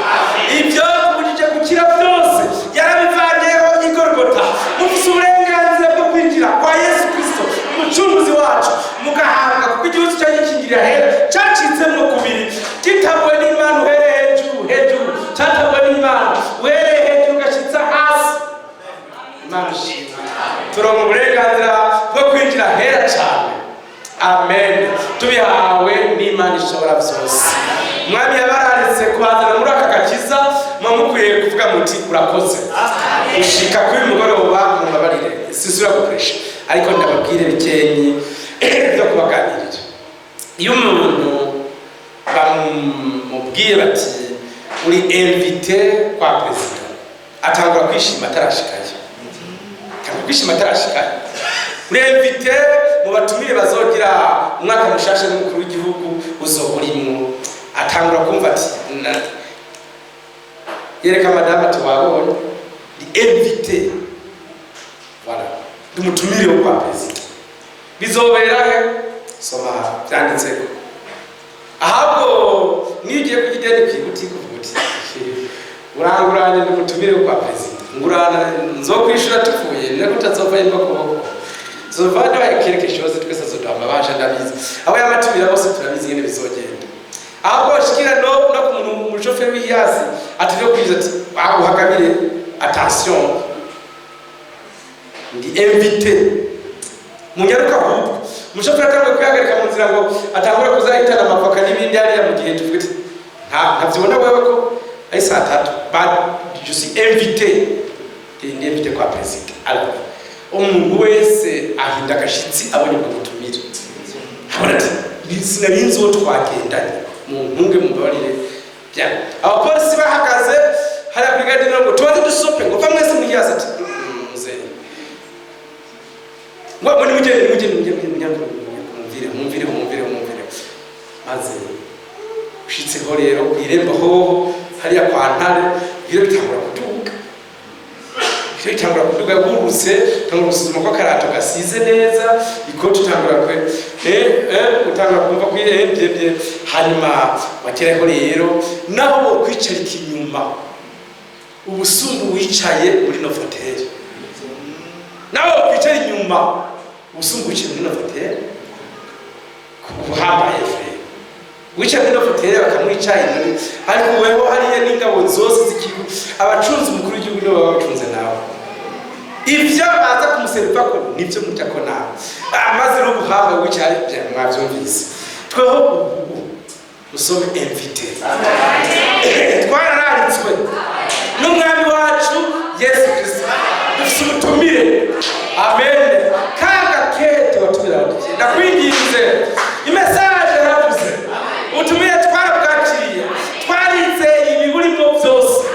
Ibyo tubujije gukira byose yarabivanyeho Igorogota. Mufise uburenganzira bwo kwinjira kwa Yesu Kristo, Umucunguzi wacu, mugahabwa, kuko igihugu cyari gikingirira hera cacitsemo kubiri, gitabuwe n'Imana uhereye hejuru. Hejuru catabuwe n'Imana, uhereye hejuru ugashitsa hasi. Imana ishimwe. Turonka uburenganzira bwo kwinjira hera cyane. Amen. Tubihawe n'Imana ishobora byose. Umwami yabararitse kubazana muri aka gakiza, muba mukwiye kuvuga muti: "Urakoze." Gushika kuri uyu mugoroba, mumbabarire sisubira gukoresha, ariko ndababwire bikenyi byo kubaganirira. Iyo umuntu bamubwiye bati: "Uri invité kwa perezida," atangura kwishima atarashikayo. Atangura kwishima atarashikayo. Uri invité mu batumire bazogira umwaka mushasha n'umukuru w'igihugu, uzoba urimwo. Atangura kumva ati yereka madamu ati: "Wabonye, ndi invité, voilà, ndi umutumire wo kwa perezida." Bizobera he? Soma byanditseko. Ahubwo niyo ugiye ku kigeni kwibutike, uvuga uti: "Uranguranye, ndi umutumire wo kwa perezida, ngurana nzokwishura tuvuye." Nako utazova imbokoboko, zova ndabaye quelque chose. Twese azoduha amabasha, ndabizi. Abo yamatumira bose turabizi ingene bizogenda. Ahubwo shikira no ku muntu, umushoferi w'iyasi ati vyo kwiza, ati: "Ah, uhagabire, attention, ndi invité, munyaruka." Ahubwo umushoferi atanguye kwihagarika mu nzira ngo atangure kuzahitana amavoka n'ibindi hariya, mu gihe tuvuga ati: "Nta ntavyibona wewe ko ari saa 3 ba je suis invité, ndi invité kwa perezida." Alors umuntu wese ahinda agashitsi abonye ubwo butumire, abona ati: "Sinari nzi uwo twagendanye, mu ntunge, mumbabarire." Bya abapolisi bahagaze hariya kuri gare ngo tubanze dusope, ngo va mwese muhiyasi, ati: "Muzehe, ngo ngo nimugende, nimugende, nimugende, nimugende, mumvire, mumvire, mumvire, mumvire." Maze ushitseho rero ku irembo hoho hariya kwa Ntare, ibiro bitangura kuduga. Itangura kuduga gurutse, utangura gusuzuma ko akarato gasize neza, ikoti utangura kwe utangura kumva ko bye. Hanyuma wageraho rero, naho bokwicarika inyuma, ubusumbu wicaye muri Novotel, nawe wokwicara inyuma, ubusumbu wicaye muri Novotel, uhambaye frère. Wicaye muri Novotel bakamwicaye inyuma, ariko weho hariya n'ingabo zose z'igihugu, abacunze umukuru w'igihugu nibo baba bacunze nawe. Ivyo baza kumuseriva ko nivyo muja ko nawe amaze n'ubuhanga wicaye, mwavyumvise. Tweho ubu nous sommes invités, twarararitswe n'umwami wacu Yesu Kristo, dufise ubutumire. Amen. Kaga kete watumira wandikiye, ndakwinginze, i message yaravuze ubutumire twarabwakiriye, twarizeye ibiburimo byose.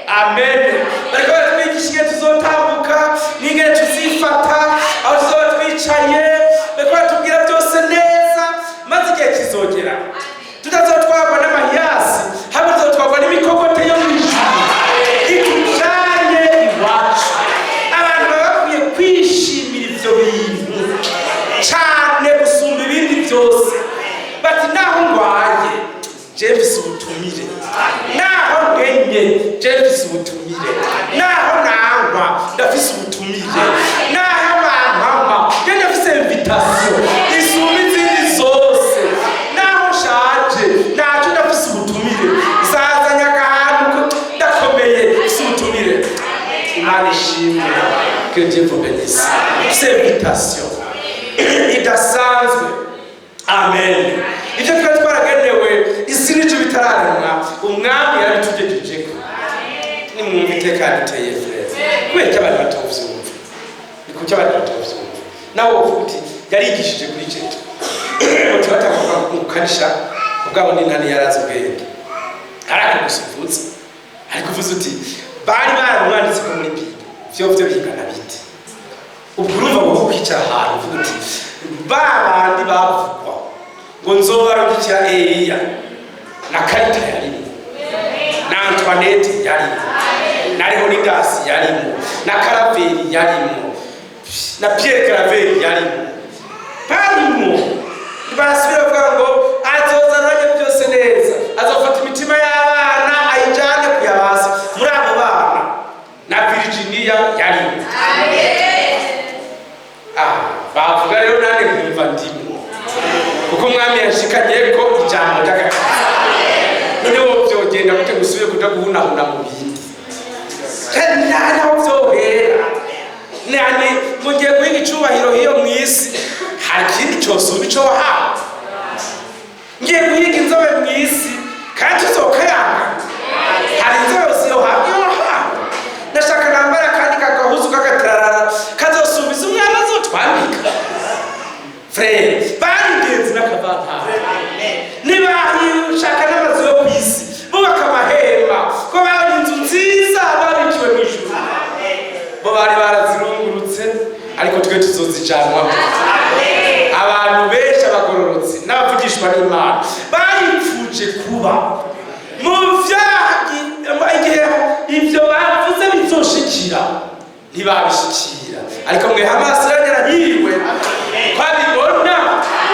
Amen. Bariko baratwigisha ingene tuzotambuka n'ingene tuzifata aho tuzoba twicaye. Bariko baratubwira byose neza, maze igihe kizogera tutazotwarwa n'amahiyasi, hamwe tuzotwarwa n'imikogote yo mu ijuru itujanye iwacu. Abantu baba bakwiye kwishimira ivyo bintu cane gusumba ibindi byose, bati naho ngwaye je mfise ubutumire, naho ngenye je mfise ubutumire, naho nangwa ndafise ubutumire, naho bampama je ndafise invitation isumba izindi zose, naho nshaje ntacyo ndafise ubutumire, nzazanye agahantu ndakomeye, mfise ubutumire. Imana ishimwe. Que Dieu vous bénisse. C'est invitation idasanzwe. Amen. Ibyo twari twaragenewe isi n'ijuru bitararemwa, umwami yarabitugejejeko. Nimwumva iteka yaduteye, frère. Kubera ko abantu batovyumva, ni kuki abantu batovyumva? Nawe uvuga uti yarigishije kuri jeto, uti batanga gukanisha ubwabo ni nani yarazi ubwenge, ariko gusa uvuze, ariko uvuze uti bari baramwanditse ko muri Bible, vyo bingana bite? Ubwo urumva wowe kwicara ahantu uvuga uti ba bandi bavugwa ngo nzobarungikira Eliya, na Karita yarimo, na Antoinette yarimo, na Leonidas yarimo, na Karaveri yarimo, na Pierre Karaveri yarimo, barimo barasubira bavuga ngo azozananye byose neza, azofata imitima y'abana ayijane kuyabasa. Muri abo bana na Virginia yarimo. Ah, bavuga rero nane nkumva ndimo, kuko umwami yashikanye ko ijambo ry'agakiza. None wowe vyogenda gute gusubire kuja guhunahuna mu bindi kandi naho vyohera nane mugiye guhiga icubahiro hiyo mw'isi? Hari ikindi cosumba ico wahawe? Ngiye guhiga inzobe mw'isi kandi tuzokayanga, hari inzobe yose yohabwa iyo wahawe? Ndashaka nambara kandi kagahuzu kagatarara kazosumbiza umwami azotwambika. Frère, bari ingenzi n'akavantara, ntibashaka n'amazu yo ku isi, bubaka amahema, ko bari inzu nziza babikiwe mu ijuru. Bo bari barazirungurutse, ariko twe tuzozijanwamo. Abantu benshi, abagororotsi n'abavugishwa n'Imana, baripfuje kuba mu vyaha igihe ibyo bavuze bizoshikira, ntibabishikira. Ariko mwe amaso yanyu arahiriwe ko abibona,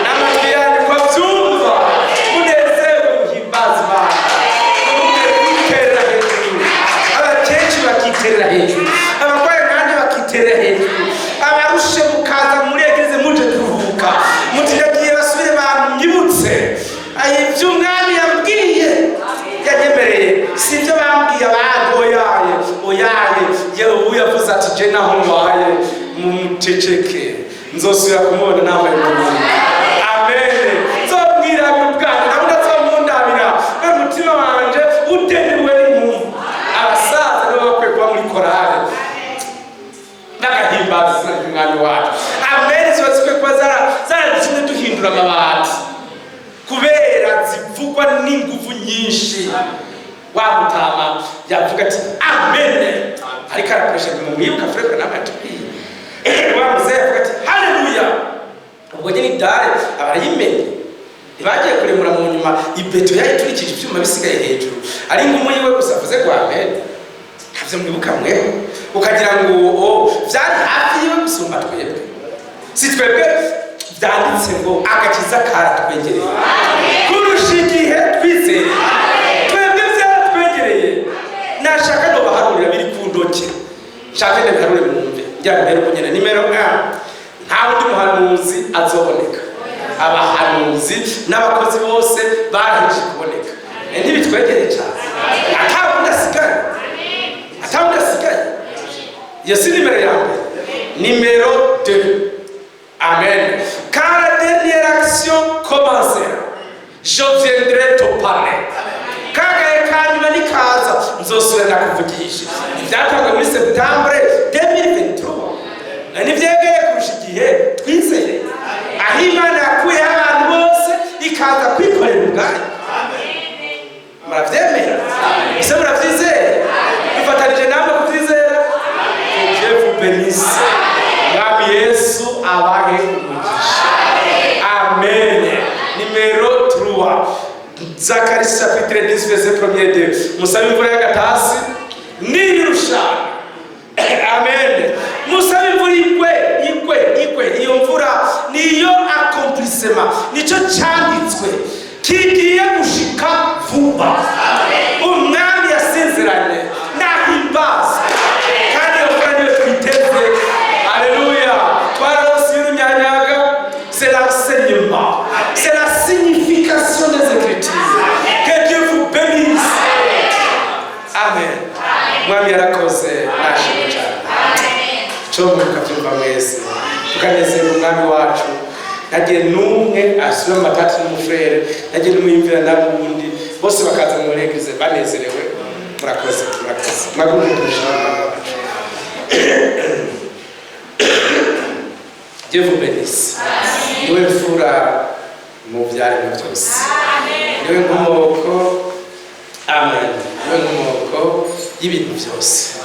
n'amatwi yanyu ko abyumva. Munezerwe, muhimbaze Imana, mwiterera hejuru, abakecuru bakiterera hejuru, abarwayi nanjye bakiterera hejuru, abarushe mukaza muri église muje kuruhuka, muti ndagiye basubire banyibutse ibyo umwami yambwiye, yanyemereye, si ibyo bambwiye abandi. Oyaye, oyaye, yewe ubu yavuze ati je naho ngwaye mumuceceke, nzosubira kumubona nambaye umubiri. Amen. Nzomwirabira ubwanjye, ntabwo ndazomundabira kubera umutima wanje utemewe n'impumu. Abasaza nibo bakwiye kuba muri korale n'agahimbaza izina ry'umwami wacu. Amen. Ziba zikwiye kuba zaratumye duhindura amabati, kubera zivugwa n'inguvu nyinshi. Wa mutama yavuga ati amen, ariko arakoresha mu mwibuka frère nawe yatubwiye. Wa muzehe yavuga ati haleluya, ubwo nyine idare abarayimenye. Ntibagiye kuremura mu nyuma, ibeto yayiturikije ibyuma bisigaye hejuru, ari ngumu yiwe gusa avuze ngo amen. Ivyo mwibuka mwe, ukagira ngo oh, vyari hafi yiwe gusumba twebwe. Si twebwe vyanditse ngo agakiza karatwegereye kurusha igihe twizeye. Twebwe vyaratwegereye. Nashaka nobaharurira biri ku ntoke, nshake ndabiharure mwumve, ngira mbere uko nyene. Nimero 1, nta wundi muhanuzi azoboneka. Abahanuzi n'abakozi bose barahejeje kuboneka. Ntibitwegereye cyane, ata wundi asigaye, ata wundi asigaye. Iyo si nimero ya mbere. Nimero 2, amen, quand la dernière action commencera, je viendrai te parler. Kagaye kanyuma nikaza, nzosubira ndakuvugisha. Ivyatangwe muri septembre 2023 na nivyegeye kurusha igihe twizeye, aho Imana yakuyeho abantu bose ikaza kwikorera ubwayo. Muravyemera? Ese muravyizera? Dufatanije namwe kuvyizera. Que Dieu vous bénisse. Mwami Yesu abahe umugisha. Amen. Nimero 3, Zacharie chapitre 10, verset 1er 2. Musabe imvura y'agatasi n'iyirushana. Amen. Musabe imvura igwe, igwe, igwe. Iyo mvura niyo accomplissement, nicyo cyanditswe kigiye gushika vuba. Umwami yasezeranye nahimbazwe, kandi iyo mvura niyo twiteze. Aleluya. Twararose y'urunyanyaga. C'est l'enseignement, c'est la signification des Écritures. Que Dieu vous bénisse. Amen. Mwami yarakoze, nashimwe cyane. Cyo mukabyumva mwese, tukanezerwa Umwami wacu. Ntagiye n'umwe asubira mu matati n'umufrère, ntagiye n'umwiyumvira n'uwundi, bose bakaza muri église banezerewe. Murakoze, murakoze. Mwagume kurushaho Umwami wacu. Dieu vous bénisse. Niwe mfura mu byaremwe byose, niwe nkomoko. Amen. Niwe nkomoko y'ibintu byose.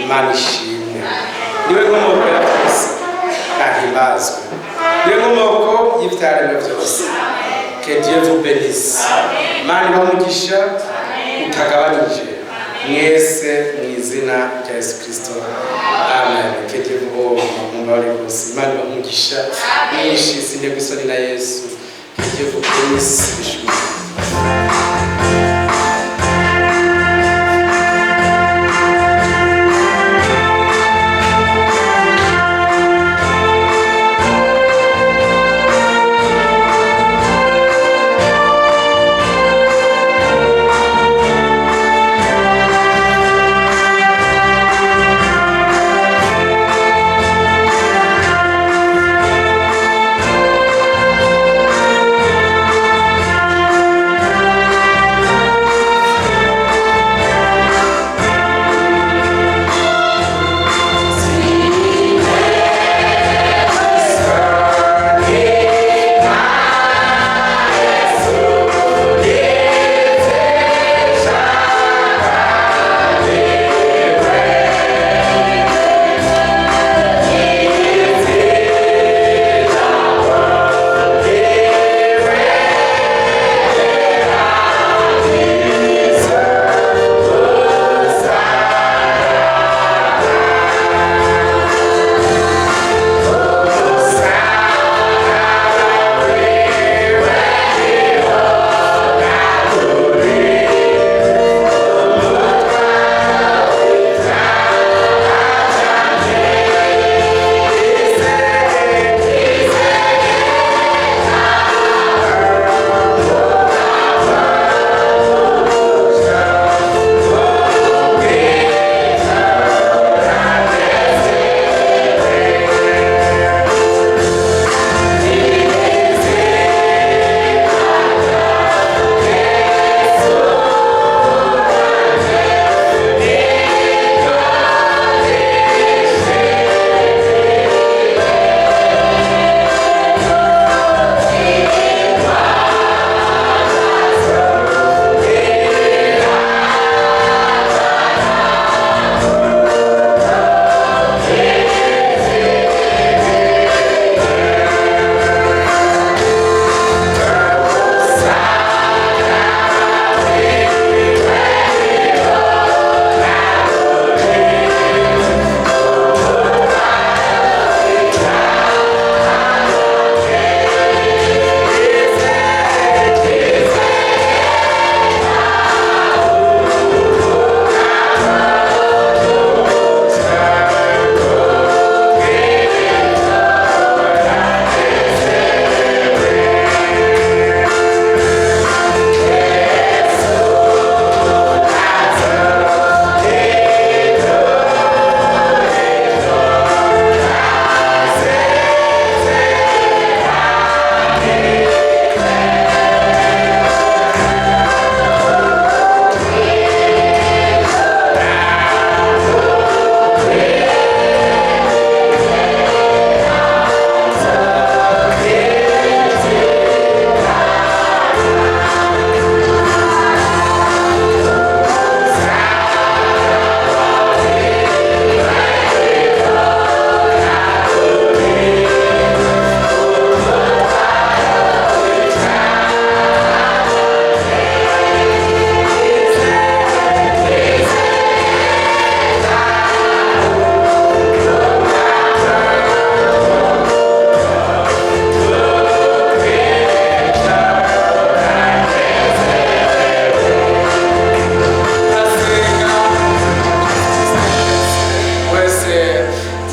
Imana ishimwe. Niwe nkomoko ya byose, nahimbazwe. Niwe nkomoko y'ibyaremwe byose. Que Dieu vous bénisse. Imana ibamugisha utagabanije mwese mu izina rya Yesu Kristo. Amen. Que Dieu vous, mumbabarire rwose. Imana ibamugisha mwinshi, sindego isoni na Yesu. Que Dieu vous bénisse. Bishimwe.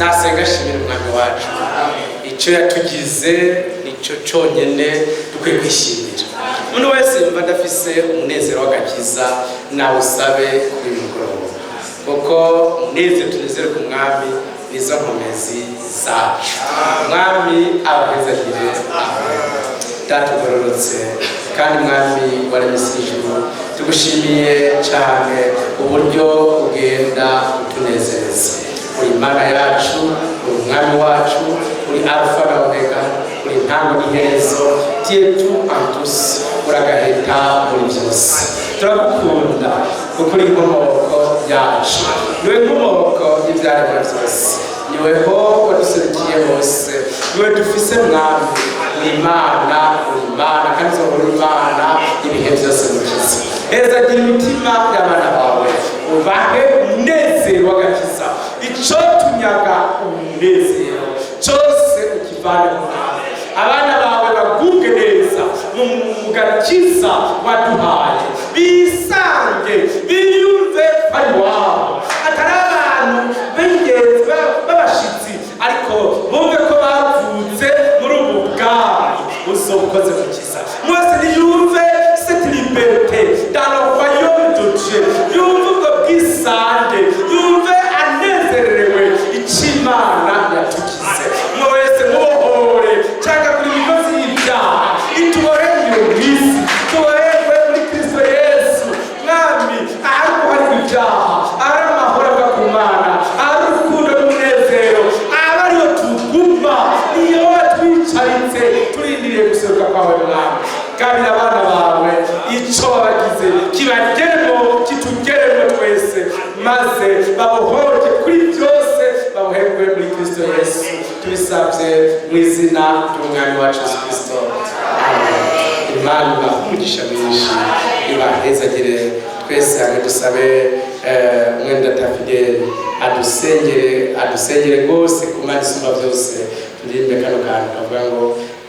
Nasenga ashimira Umwami wacu. Icyo yatugize nicyo cyonyine dukwiye kwishimira. Umuntu wese yumva adafise umunezero w'agakiza, nawe usabe kuri uyu mugoroba, kuko umunezero tunezere ku Mwami nizo nkomezi zacu. Mwami abahezagire. Amen. Data ugororotse kandi Mwami waremye isi n'ijuru, tugushimiye cyane uburyo ugenda utunezeza. Uri Imana yacu, uri Umwami wacu, uri Alfa na Omega, uri intango n'iherezo, tu es tout en tous, uragaheta muri byose. Turagukunda kuko uri inkomoko yacu, niwe nkomoko y'ibyaremwe byose, niwe ho waduserukiye hose, niwe dufise. Mwami, uri Imana, uri Imana kandi uzohora uri Imana ibihe byose. Mukiza, hezagira imitima y'abana bawe, ubahe umunezero w'agakiza. Icyo tunyaga umunezero cyose ukivane mu Mwami. Abana bawe bagubwe neza mu gakiza waduhaye, bisange, biyumve ko ari wabo, atari abantu b'ingenzi b'abashitsi, ariko bumve ko bavutse muri ubu bwami. Uzobukoze, Mukiza. Mwese niyumve cette liberté dans le royaume de Dieu, yumve ubwo bwisange, yumve anezerewe icyo Imana yatugize. Mwe wese mubohore cyangwa kuri imigozi y'ibyaha ituboheye iyo minsi, tuboherwe muri Kristo Yesu. Mwami, ahari guharirwa ibyaha, ahari amahoro ava ku Mana, ahari urukundo n'umunezero, aba ariyo tuguma, niyo watwicaritse turindiriye guseruka kwawe. Mwami, gabira abana bawe icyo wabagize, kibageremo, kitugeremo twese, maze babohoroke kuri byose, baboherwe muri Kristo Yesu. Tubisabye mu izina ry'Umwami wacu Yesu Kristo. Amen. Imana ibahe umugisha mwinshi, ibahezagire. Twese hamwe dusabe mwenda Fidele adusengere, adusengere rwose ku Mana isumba byose. Turirimbe kano kantu kavuga ngo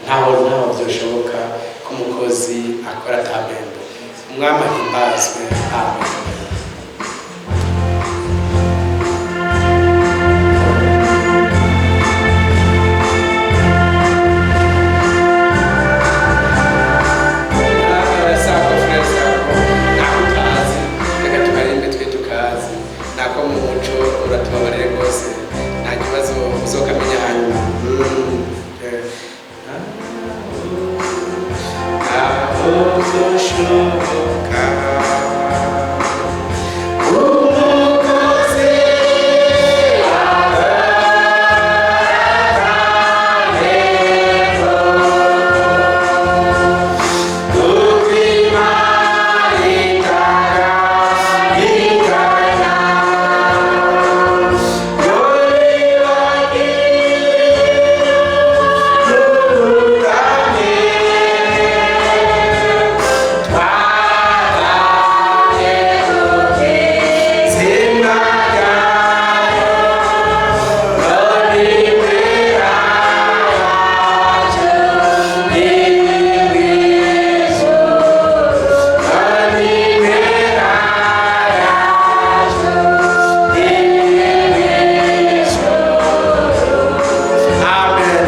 ntaho byoshoboka ko umukozi akora atamembe. Umwami ahimbazwe. Amen. Sako frère, sako nako utazi, reka tukarimbe twe tukazi nako mu muco. Uratubabarire rwose, nta kibazo, uzokamenya hanyuma. Ntaho byoshoboka umukozi. Amen.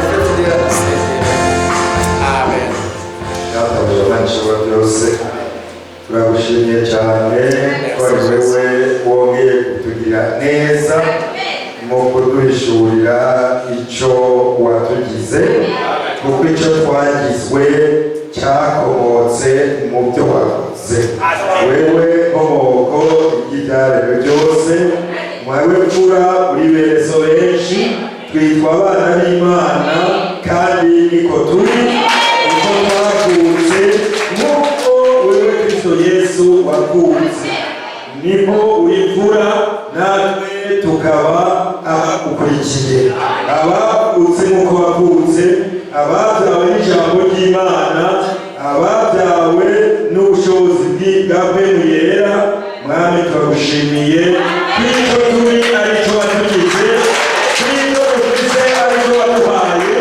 Amen. Data Imana ishobora byose, turagushimiye cyane ko ari wewe wongeye kutugira neza mu kuduhishurira icyo watugize, kuko icyo twagizwe cyakomotse mu byo wakoze wewe, nkomoko y'ibyaremwe byose. Mwawe mfura uri bene so benshi, twitwa abana b'Imana kandi niko turi, kuko twavutse nk'uko wewe Kristo Yesu wavutse. Niho wivura, natwe tukaba abagukurikiye, abavutse nk'uko wavutse, ababyawe n'ijambo ry'Imana, ababyawe n'ubushobozi bwa Mpwemu Yera. Mwami, turagushimiye kw'icyo turi aricyo watugize, kw'icyo dufise aricyo waduhaye,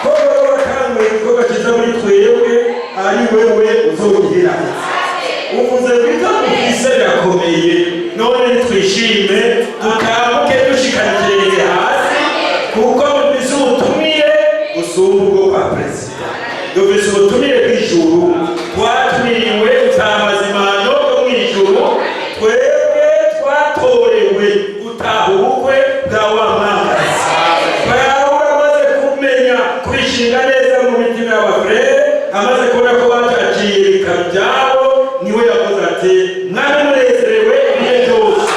ko wowe watanguye igikorwa cyiza muri twebwe, ari wewe uzogira. Uvuze ngo ibyo dufise birakomeye, none nitwishime, dutambuke dushikana ikirenge hasi. ijuru. Twatumiriwe gutaha amazimano yo mu ijuru. Twebwe twatorewe gutaha ubukwe bwa wa mwamikazi. Pawulo amaze kumenya kubishinga neza mu mitima y'abafurere, amaze kubona ko bataciye bikaba ibyabo, niwe yavuze ati: "Mwami, munezerewe ibihe byose.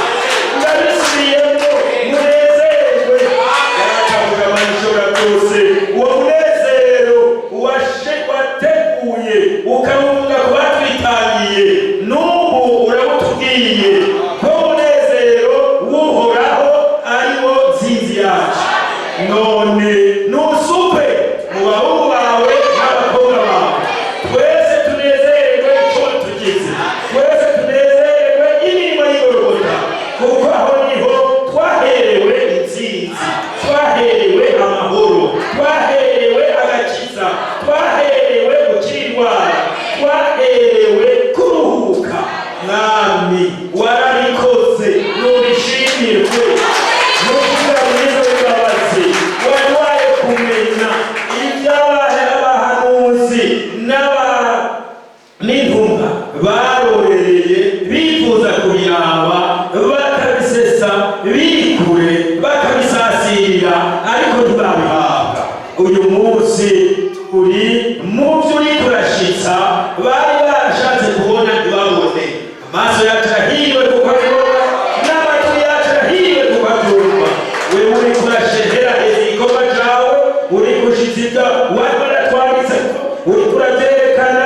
Ndabisubiyemo, munezerwe." Yaracavuga Mana ishobora byose, uwo munezero wateguye ukawunga ku batwitangiye, n'ubu urawutubwiye ko umunezero w'Uhoraho ari wo nsinzi yacu. None nusukwe mu bahungu bawe n'abakobwa bawe, twese tunezererwe icyo tugize, twese tunezererwe imirimo y'Igorogota, kuko aho niho twaherewe intsinzi, twaherewe amahoro, twaherewe agakiza, twaherewe gukira indwara, twaherewe kuruhuka. Mwami, warabikoze, nubishimirwe. N'ukugira mwiza w'imbabazi, waduhaye kumenya iby'abahanuzi n'intumwa barorereye bifuza kubiraba, bakabisesa biri kure, bakabisasirira, ariko ntibabihabwa. Uyu munsi turi mu byo uri kurashitsa bari barashatse kubona ntibabone. Amaso yacu arahiriwe kuko abibona, n'amatwi yacu arahiriwe kuko abyumva. Wewe uri kurasheheraheza igikorwa cawe, uri gushitsa ibyo wari waratwanditse, uri kurabyerekana.